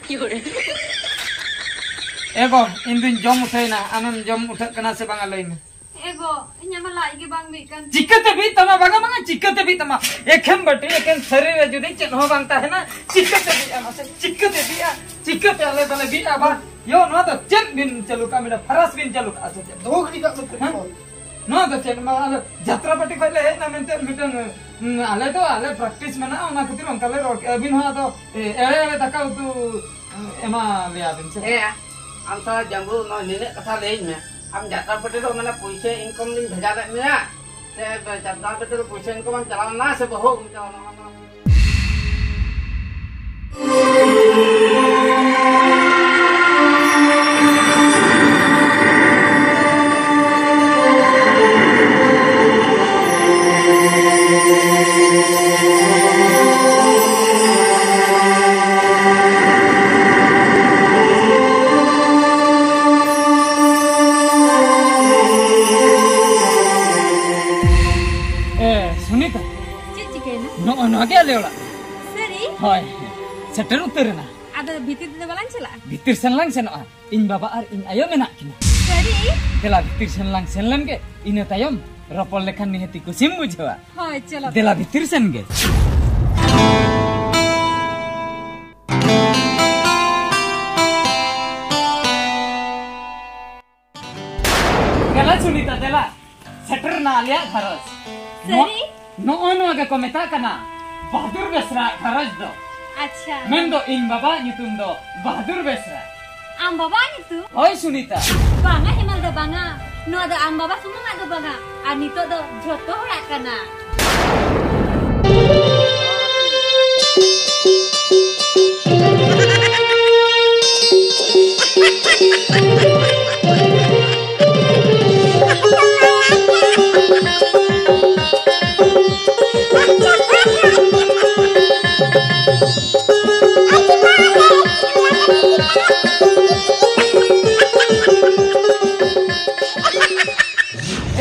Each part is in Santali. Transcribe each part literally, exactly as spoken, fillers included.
ᱮ ᱜᱚ, ᱤᱧ ᱫᱩᱧ ᱡᱚᱢ ᱩᱴᱷᱟᱹᱭᱮᱱᱟ, ᱟᱢᱮᱢ ᱡᱚᱢ ᱩᱴᱷᱟᱹᱜ ᱠᱟᱱᱟ ᱥᱮ ᱵᱟᱝᱟ ᱞᱟᱹᱭ ᱢᱮ᱾ ᱮ ᱜᱚ, ᱤᱧᱟᱜ ᱢᱟ ᱞᱟᱡ ᱜᱮ ᱵᱟᱝ ᱵᱤᱜ ᱠᱟᱱ᱾ ᱪᱤᱠᱟᱹᱛᱮ ᱵᱤᱜ ᱛᱟᱢᱟ? ᱵᱟᱝᱟ, ᱵᱟᱝᱟ, ᱪᱤᱠᱟᱹᱛᱮ ᱵᱤᱜ ᱛᱟᱢᱟ? ᱮᱠᱷᱮᱱ ᱵᱟᱹᱴᱤ, ᱮᱠᱷᱮᱱ ᱛᱷᱟᱹᱨᱤ ᱨᱮ ᱡᱩᱫᱤ ᱪᱮᱫ ᱦᱚᱸ ᱵᱟᱝ ᱛᱟᱦᱮᱱᱟ, ᱪᱤᱠᱟᱹᱛᱮ ᱵᱤᱜᱼᱟ ᱢᱟᱥᱮ? ᱪᱤᱠᱟᱹᱛᱮ ᱵᱤᱜᱼᱟ? ᱪᱤᱠᱟᱹᱛᱮ ᱟᱞᱮ ᱫᱚᱞᱮ ᱵᱤᱜᱼᱟ? ᱵᱟ, ᱭᱳ, ᱱᱚᱣᱟ ᱫᱚ ᱪᱮᱫ ᱵᱤᱱ ᱪᱟᱹᱞᱩ ᱠᱟᱜᱼᱟ? ᱢᱤᱫᱴᱟᱝ ᱯᱷᱟᱨᱟᱥ ᱵᱤᱱ ᱪᱟᱹᱞᱩ ᱠᱟᱜᱼᱟ ᱥᱮ ᱪᱮᱫ? ᱫᱚᱦᱚ ᱜᱤᱰᱤ ᱠᱟᱜ ᱢᱮ ᱦᱮᱸ? ᱯᱷᱳᱱ᱾ ᱱᱚᱣᱟ ᱫᱚ ᱪᱮᱫ? ᱢᱟ, ᱟᱞᱮ ᱡᱟᱛᱨᱟ ᱯᱟᱨᱴᱤ ᱠᱷᱚᱱ ᱞᱮ ᱦᱮᱡ ᱮᱱᱟ ᱢᱮᱱᱛᱮ ᱢᱤᱫᱴᱟᱝ, ᱩᱸ, ᱟᱞᱮ ᱫᱚ, ᱟᱞᱮ ᱯᱨᱮᱠᱴᱤᱥ ᱢᱮᱱᱟᱜᱼᱟ, ᱚᱱᱟ ᱠᱷᱟᱹᱛᱤᱨ ᱚᱱᱠᱟ ᱞᱮ ᱨᱚᱲ ᱠᱮᱜᱼᱟ᱾ ᱟᱹᱵᱤᱱ ᱦᱚᱸ ᱟᱫᱚ, ᱮ, ᱮᱲᱮ ᱮᱲᱮ ᱫᱟᱠᱟ ᱩᱛᱩ, ᱩᱸ, ᱮᱢᱟ ᱞᱮᱭᱟ ᱵᱤᱱ ᱥᱮ? ᱦᱮᱸ, ᱟᱢ ᱥᱟᱞᱟᱜ ᱡᱟᱢᱵᱽᱲᱩ ᱱᱚᱜᱼᱚᱭ ᱱᱤᱱᱟᱹᱜ ᱠᱟᱛᱷᱟ ᱞᱟᱹᱭᱟᱹᱧ ᱢᱮ᱾ ᱟᱢ ᱡᱟᱛᱨᱟ ᱯᱟᱨᱴᱤ ᱫᱚ ᱢᱟᱱᱮ ᱯᱩᱭᱥᱟᱹ ᱤᱱᱠᱚᱢ ᱞᱤᱧ ᱵᱷᱮᱡᱟ ᱞᱮᱫ ᱢᱮᱭᱟ? ᱥᱮ ᱡᱟᱛᱨᱟ ᱯᱟᱨᱴᱤ ᱫᱚ ᱯᱩᱭᱥᱟᱹ ᱤᱱᱠᱚᱢ ᱮᱢ ᱪᱟᱞᱟᱣ ᱞᱮᱱᱟ ᱥᱮ ᱵᱟᱹᱦᱩ ᱟᱹᱜᱩᱢ ᱪᱟᱞᱟᱣ ᱞᱮᱱᱟ? ᱮ, ᱥᱩᱱᱤᱛᱟ᱾ ᱪᱮᱫ ᱪᱤᱠᱟᱹᱭᱮᱱᱟ? ᱱᱚᱜᱼᱚ ᱱᱚᱣᱟ ᱜᱮ ᱟᱞᱮ ᱚᱲᱟᱜ᱾ ᱥᱟᱹᱨᱤ? ᱦᱳᱭ, ᱥᱮᱴᱮᱨ ᱩᱛᱟᱹᱨ ᱮᱱᱟ᱾ ᱟᱫᱚ ᱵᱷᱤᱛᱤᱨ ᱛᱮᱫᱚ ᱵᱟᱞᱟᱝ ᱪᱟᱞᱟᱜᱼᱟ? ᱵᱷᱤᱛᱤᱨ ᱥᱮᱱ ᱞᱟᱝ ᱥᱮᱱᱚᱜᱼᱟ, ᱤᱧ ᱵᱟᱵᱟ ᱟᱨ ᱤᱧ ᱟᱭᱳ ᱢᱮᱱᱟᱜ ᱠᱤᱱᱟ᱾ ᱥᱟᱹᱨᱤ? ᱫᱮᱞᱟ ᱵᱷᱤᱛᱤᱨ ᱥᱮᱱ ᱞᱟᱝ ᱥᱮᱱ ᱞᱮᱱ ᱜᱮ, ᱤᱱᱟᱹ ᱛᱟᱭᱚᱢ ᱨᱚᱯᱚᱲ ᱞᱮᱠᱷᱟᱱ ᱱᱤᱦᱟᱹᱛᱤ ᱠᱩᱥᱤᱢ ᱵᱩᱡᱷᱟᱹᱣᱟ᱾ ᱦᱳᱭ, ᱪᱚᱞᱚ᱾ ᱫᱮᱞᱟ ᱵᱷᱤᱛᱤᱨ ᱥᱮᱱ ᱜᱮ᱾ ᱫᱮᱞᱟ ᱥᱩᱱᱤᱛᱟ, ᱫᱮᱞᱟ᱾ ᱥᱮᱴᱮᱨ ᱮᱱᱟ ᱟᱞᱮᱭᱟᱜ ᱜᱷᱟᱨᱚᱸᱡᱽ᱾ ᱥᱟᱹᱨᱤ? ᱱᱚᱜᱼᱚ ᱱᱚᱣᱟ ᱜᱮᱠᱚ ᱢᱮᱛᱟᱜ ᱠᱟᱱᱟ ᱵᱟᱦᱟᱫᱩᱨ ᱵᱮᱥᱨᱟ ᱜᱷᱟᱨᱚᱸᱡᱽ ᱫᱚ᱾ ᱟᱪᱪᱷᱟ᱾ ᱢᱮᱱᱫᱚ ᱤᱧ ᱵᱟᱵᱟᱣᱟᱜ ᱧᱩᱛᱩᱢ ᱫᱚ ᱵᱟᱦᱟᱫᱩᱨ ᱵᱮᱥᱨᱟ᱾ ᱟᱢ ᱵᱟᱵᱟᱣᱟᱜ ᱧᱩᱛᱩᱢ? ᱦᱳᱭ ᱥᱩᱱᱤᱛᱟ᱾ ᱵᱟᱝᱟ ᱦᱮᱢᱟᱞ ᱫᱚ ᱵᱟᱝᱟ, ᱱᱚᱣᱟ ᱫᱚ ᱟᱢ ᱵᱟᱵᱟ ᱥᱩᱢᱩᱝᱟᱜ ᱫᱚ ᱵᱟᱝᱟ, ᱟᱨ ᱱᱤᱛᱚᱜ ᱫᱚ ᱡᱷᱚᱛᱚ ᱦᱚᱲᱟᱜ ᱠᱟᱱᱟ᱾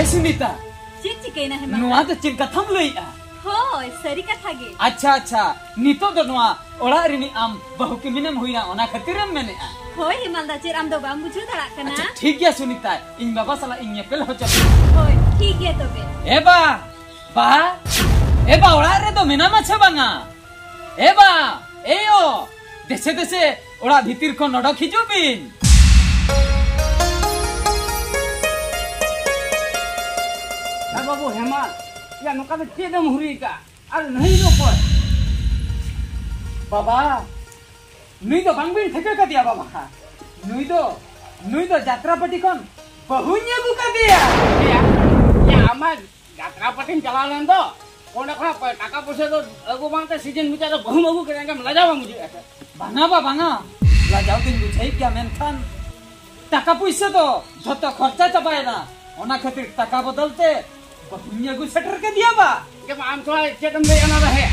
ᱮ ᱥᱩᱱᱤᱛᱟ, ᱪᱮᱫ ᱪᱤᱠᱟᱹᱭᱮᱱᱟ ᱦᱮᱢᱟᱞ? ᱱᱚᱣᱟ ᱫᱚ ᱪᱮᱫ ᱠᱟᱛᱷᱟᱢ ᱞᱟᱹᱭᱮᱜᱼᱟ? ᱦᱳᱭ, ᱥᱟᱹᱨᱤ ᱠᱟᱛᱷᱟ ᱜᱮ᱾ ᱟᱪᱪᱷᱟ, ᱟᱪᱪᱷᱟ, ᱱᱤᱛᱚᱜ ᱫᱚ ᱱᱚᱣᱟ ᱚᱲᱟᱜ ᱨᱤᱱᱤᱡ ᱟᱢ ᱵᱟᱹᱦᱩ ᱠᱤᱢᱤᱱᱮᱢ ᱦᱩᱭᱱᱟ, ᱚᱱᱟ ᱠᱷᱟᱹᱛᱤᱨᱮᱢ ᱢᱮᱱᱮᱜᱼᱟ? ᱦᱳᱭ ᱦᱮᱢᱟᱞᱫᱟ, ᱪᱮᱫ ᱟᱢ ᱫᱚ ᱵᱟᱢ ᱵᱩᱡᱷᱟᱹᱣ ᱫᱟᱲᱮᱭᱟᱜ ᱠᱟᱱᱟ? ᱟᱪᱪᱷᱟ, ᱴᱷᱤᱠ ᱜᱮᱭᱟ ᱥᱩᱱᱤᱛᱟ, ᱤᱧ ᱵᱟᱵᱟ ᱥᱟᱞᱟᱜ ᱤᱧ ᱧᱮᱯᱮᱞ ᱦᱚᱪᱚ ᱢᱮᱭᱟ᱾ ᱦᱳᱭ, ᱴᱷᱤᱠ ᱜᱮᱭᱟ ᱛᱚᱵᱮ᱾ ᱮ ᱵᱟ, ᱵᱟ, ᱮ ᱵᱟ, ᱚᱲᱟᱜ ᱨᱮᱫᱚ ᱢᱮᱱᱟᱢᱟ ᱥᱮ ᱵᱟᱝᱟ? ᱮ ᱵᱟ, ᱮᱭᱳ, ᱫᱮᱥᱮ ᱫᱮᱥᱮ ᱚᱲᱟᱜ ᱵᱷᱤᱛᱤᱨ ᱠᱷᱚᱱ ᱚᱰᱚᱠ ᱦᱤᱡᱩᱜ ᱵᱤᱱ᱾ ᱮ ᱵᱟᱹᱵᱩ ᱦᱮᱢᱟᱞ, ᱭᱟ ᱱᱚᱝᱠᱟ ᱫᱚ ᱪᱮᱫ ᱮᱢ ᱦᱩᱨᱤ ᱠᱟᱜᱼᱟ? ᱟᱨ ᱱᱩᱭ ᱫᱚ ᱚᱠᱚᱭ? ᱵᱟᱵᱟ, ᱱᱩᱭ ᱫᱚ ᱵᱟᱝᱵᱤᱱ ᱴᱷᱤᱠᱟᱹ ᱠᱟᱫᱮᱭᱟ ᱵᱟᱵᱟ᱾ ᱱᱩᱭ ᱫᱚ, ᱱᱩᱭ ᱫᱚ ᱡᱟᱛᱨᱟ ᱯᱟᱹᱴᱤ ᱠᱷᱚᱱ ᱵᱟᱹᱦᱩᱧ ᱟᱹᱜᱩ ᱠᱟᱫᱮᱭᱟ᱾ ᱭᱟ, ᱭᱟ, ᱟᱢᱟᱜ ᱡᱟᱛᱨᱟ ᱯᱟᱹᱴᱤᱢ ᱪᱟᱞᱟᱣ ᱞᱮᱱ ᱫᱚ, ᱚᱸᱰᱮ ᱠᱷᱚᱱᱟᱜ ᱯᱚ-, ᱴᱟᱠᱟ ᱯᱚᱭᱥᱟ ᱫᱚ ᱟᱹᱜᱩ ᱵᱟᱝᱛᱮ ᱥᱤᱡᱤᱱ ᱢᱩᱪᱟᱹᱫ ᱨᱮ ᱵᱟᱹᱦᱩᱢ ᱟᱹᱜᱩ ᱠᱮᱫᱟ, ᱮᱱᱠᱷᱟᱱ ᱞᱟᱡᱟᱣ ᱵᱟᱝ ᱵᱩᱡᱷᱟᱹᱜᱼᱟ ᱥᱮ? ᱵᱟᱝᱟ ᱵᱟ, ᱵᱟᱝᱟ, ᱞᱟᱡᱟᱣ ᱫᱚᱧ ᱵᱩᱡᱷᱟᱹᱣᱮᱫ ᱜᱮᱭᱟ, ᱢᱮᱱᱠᱷᱟᱱ ᱴᱟᱠᱟ ᱯᱩᱭᱥᱟᱹ ᱫᱚ ᱡᱷᱚᱛᱚ ᱠᱷᱚᱨᱪᱟ ᱪᱟᱵᱟᱭᱮᱱᱟ, ᱚᱱᱟ ᱠᱷᱟᱹᱛᱤᱨ ᱴᱟᱠᱟ ᱵᱚᱫᱚᱞ ᱛᱮ ᱵᱟᱹᱦᱩᱧ ᱟᱹᱜᱩ ᱥᱮᱴᱮᱨ ᱠᱮᱫᱮᱭᱟ ᱵᱟ᱾ ᱮᱱᱠᱷᱟᱱ ᱟᱢ ᱛᱷᱚᱲᱟ ᱪᱮᱫ ᱮᱢ ᱞᱟᱹᱭᱮᱫᱼᱟ ᱚᱱᱟ ᱫᱚ ᱦᱮᱸ?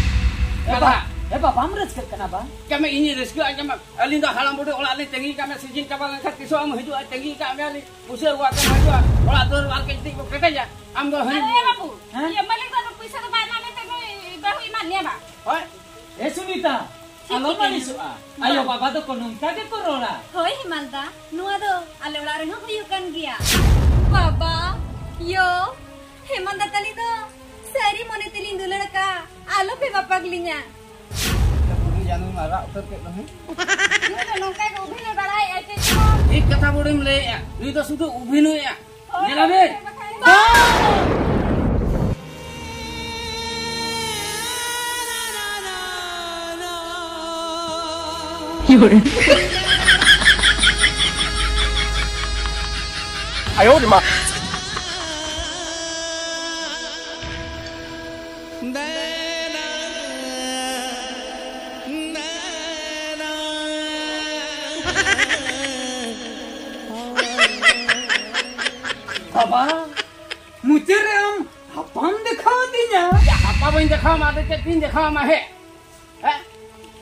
ᱮ ᱵᱟ, ᱠᱟᱛᱷᱟ᱾ ᱮ ᱵᱟ, ᱵᱟᱢ ᱨᱟᱹᱥᱠᱟᱹᱜ ᱠᱟᱱᱟ ᱵᱟ? ᱮᱱᱠᱷᱟᱱ ᱤᱧᱤᱧ ᱨᱟᱹᱥᱠᱟᱹᱜᱼᱟ, ᱮᱱᱠᱷᱟᱱ ᱟᱹᱞᱤᱧ ᱫᱚ ᱦᱟᱲᱟᱢ ᱵᱩᱰᱷᱤ ᱚᱲᱟᱜ ᱞᱤᱧ ᱛᱟᱺᱜᱤ ᱠᱟᱜ ᱢᱮ, ᱥᱤᱡᱤᱱ ᱪᱟᱵᱟ ᱞᱮᱱᱠᱷᱟᱱ ᱛᱤᱥᱚᱜ ᱮᱢ ᱦᱤᱡᱩᱜᱼᱟ, ᱛᱟᱺᱜᱤ ᱠᱟᱜ ᱢᱮᱭᱟ ᱞᱤᱧ, ᱯᱩᱭᱥᱟᱹ ᱟᱹᱜᱩ ᱠᱟᱛᱮᱢ ᱦᱤᱡᱩᱜᱼᱟ, ᱚᱲᱟᱜ ᱫᱩᱣᱟᱹᱨ ᱚᱲᱟᱜ ᱠᱟᱹᱡ ᱠᱟᱹᱴᱤᱡ ᱵᱚ ᱠᱮᱴᱮᱡᱟ, ᱟᱢ ᱫᱚ ᱦᱟᱹᱱᱤ ᱟᱨᱮ ᱵᱟᱹᱵᱩ, ᱦᱮᱸ? ᱤᱭᱟᱹ ᱢᱟᱹᱞᱤᱠ ᱫᱚ ᱯᱩᱭᱥᱟᱹ ᱫᱚ ᱵᱟᱭ ᱮᱢᱟ ᱢᱮᱱᱛᱮ ᱱᱩᱭ ᱵᱟᱹᱦᱩ ᱮᱢᱟᱫ ᱢᱮᱭᱟ ᱵᱟ? ᱦᱳᱭ᱾ ᱮ ᱥᱩᱱᱤᱛᱟ, ᱴᱷᱤᱠ ᱟᱞᱚᱢ ᱜᱮ ᱟᱹᱲᱤᱥᱚᱜᱼᱟ᱾ ᱢᱮᱱᱟᱜᱼᱟ᱾ ᱟᱭᱳ ᱵᱟᱵᱟ ᱫᱚᱠᱚ ᱱᱚᱝᱠᱟ ᱜᱮᱠᱚ ᱨᱚᱲᱟ᱾ ᱦᱳᱭ ᱦᱮᱢᱟᱞᱫᱟ, ᱱᱚᱣᱟ ᱫᱚ ᱟᱞᱮ ᱚᱲᱟᱜ ᱨᱮᱦᱚᱸ ᱦᱩᱭᱩᱜ ᱠᱟᱱ ᱜᱮᱭᱟ᱾ ᱵᱟᱵᱟ, ᱭᱳ, ᱦᱮᱢᱟᱞᱫᱟ ᱛᱟᱹᱞᱤᱧ ᱫᱚ ᱥᱟᱹᱨᱤ ᱢᱚᱱᱮ ᱛᱮᱞᱤᱧ ᱫᱩᱞᱟᱹᱲ ᱟᱠᱟᱫᱼᱟ, ᱟᱞᱚ ᱯᱮ ᱵᱟᱯᱟᱜ ᱞᱤᱧᱟ᱾ ᱵᱩᱰᱷᱤ ᱡᱟᱱᱩᱢ ᱟᱨᱟᱜ ᱩᱛᱟᱹᱨ ᱠᱮᱫ ᱫᱚ, ᱦᱮᱸ? ᱱᱩᱭ ᱫᱚ ᱱᱚᱝᱠᱟ ᱜᱮ ᱚᱵᱷᱤᱱᱚᱭ ᱵᱟᱲᱟᱭᱮᱫᱼᱟ ᱪᱮᱫ ᱪᱚᱝ? ᱴᱷᱤᱠ ᱠᱟᱛᱷᱟ ᱵᱩᱰᱷᱤᱢ ᱞᱟᱹᱭᱮᱫᱼᱟ, ᱱᱩᱭ ᱫᱚ ᱥᱩᱫᱷᱩ ᱚᱵᱷᱤᱱᱚᱭᱮᱫᱼᱟ᱾ ᱦᱳᱭ, ᱧᱮᱞᱟᱵᱤᱱ᱾ ᱦᱳᱭ, ᱵᱟᱠᱷᱟᱱ᱾ ᱵᱟᱵᱟ, ᱢᱩᱪᱟᱹᱫ ᱨᱮ ᱟᱢ ᱦᱟᱯᱟᱢ ᱫᱮᱠᱷᱟᱣ ᱟᱹᱫᱤᱧᱟ᱾ ᱭᱟ, ᱦᱟᱯᱟ ᱵᱟᱹᱧ ᱫᱮᱠᱷᱟᱣ ᱟᱢᱟ, ᱟᱫᱚ ᱪᱮᱫ ᱤᱧ ᱫᱮᱠᱷᱟᱣ ᱟᱢᱟ ᱦᱮ? ᱦᱮ?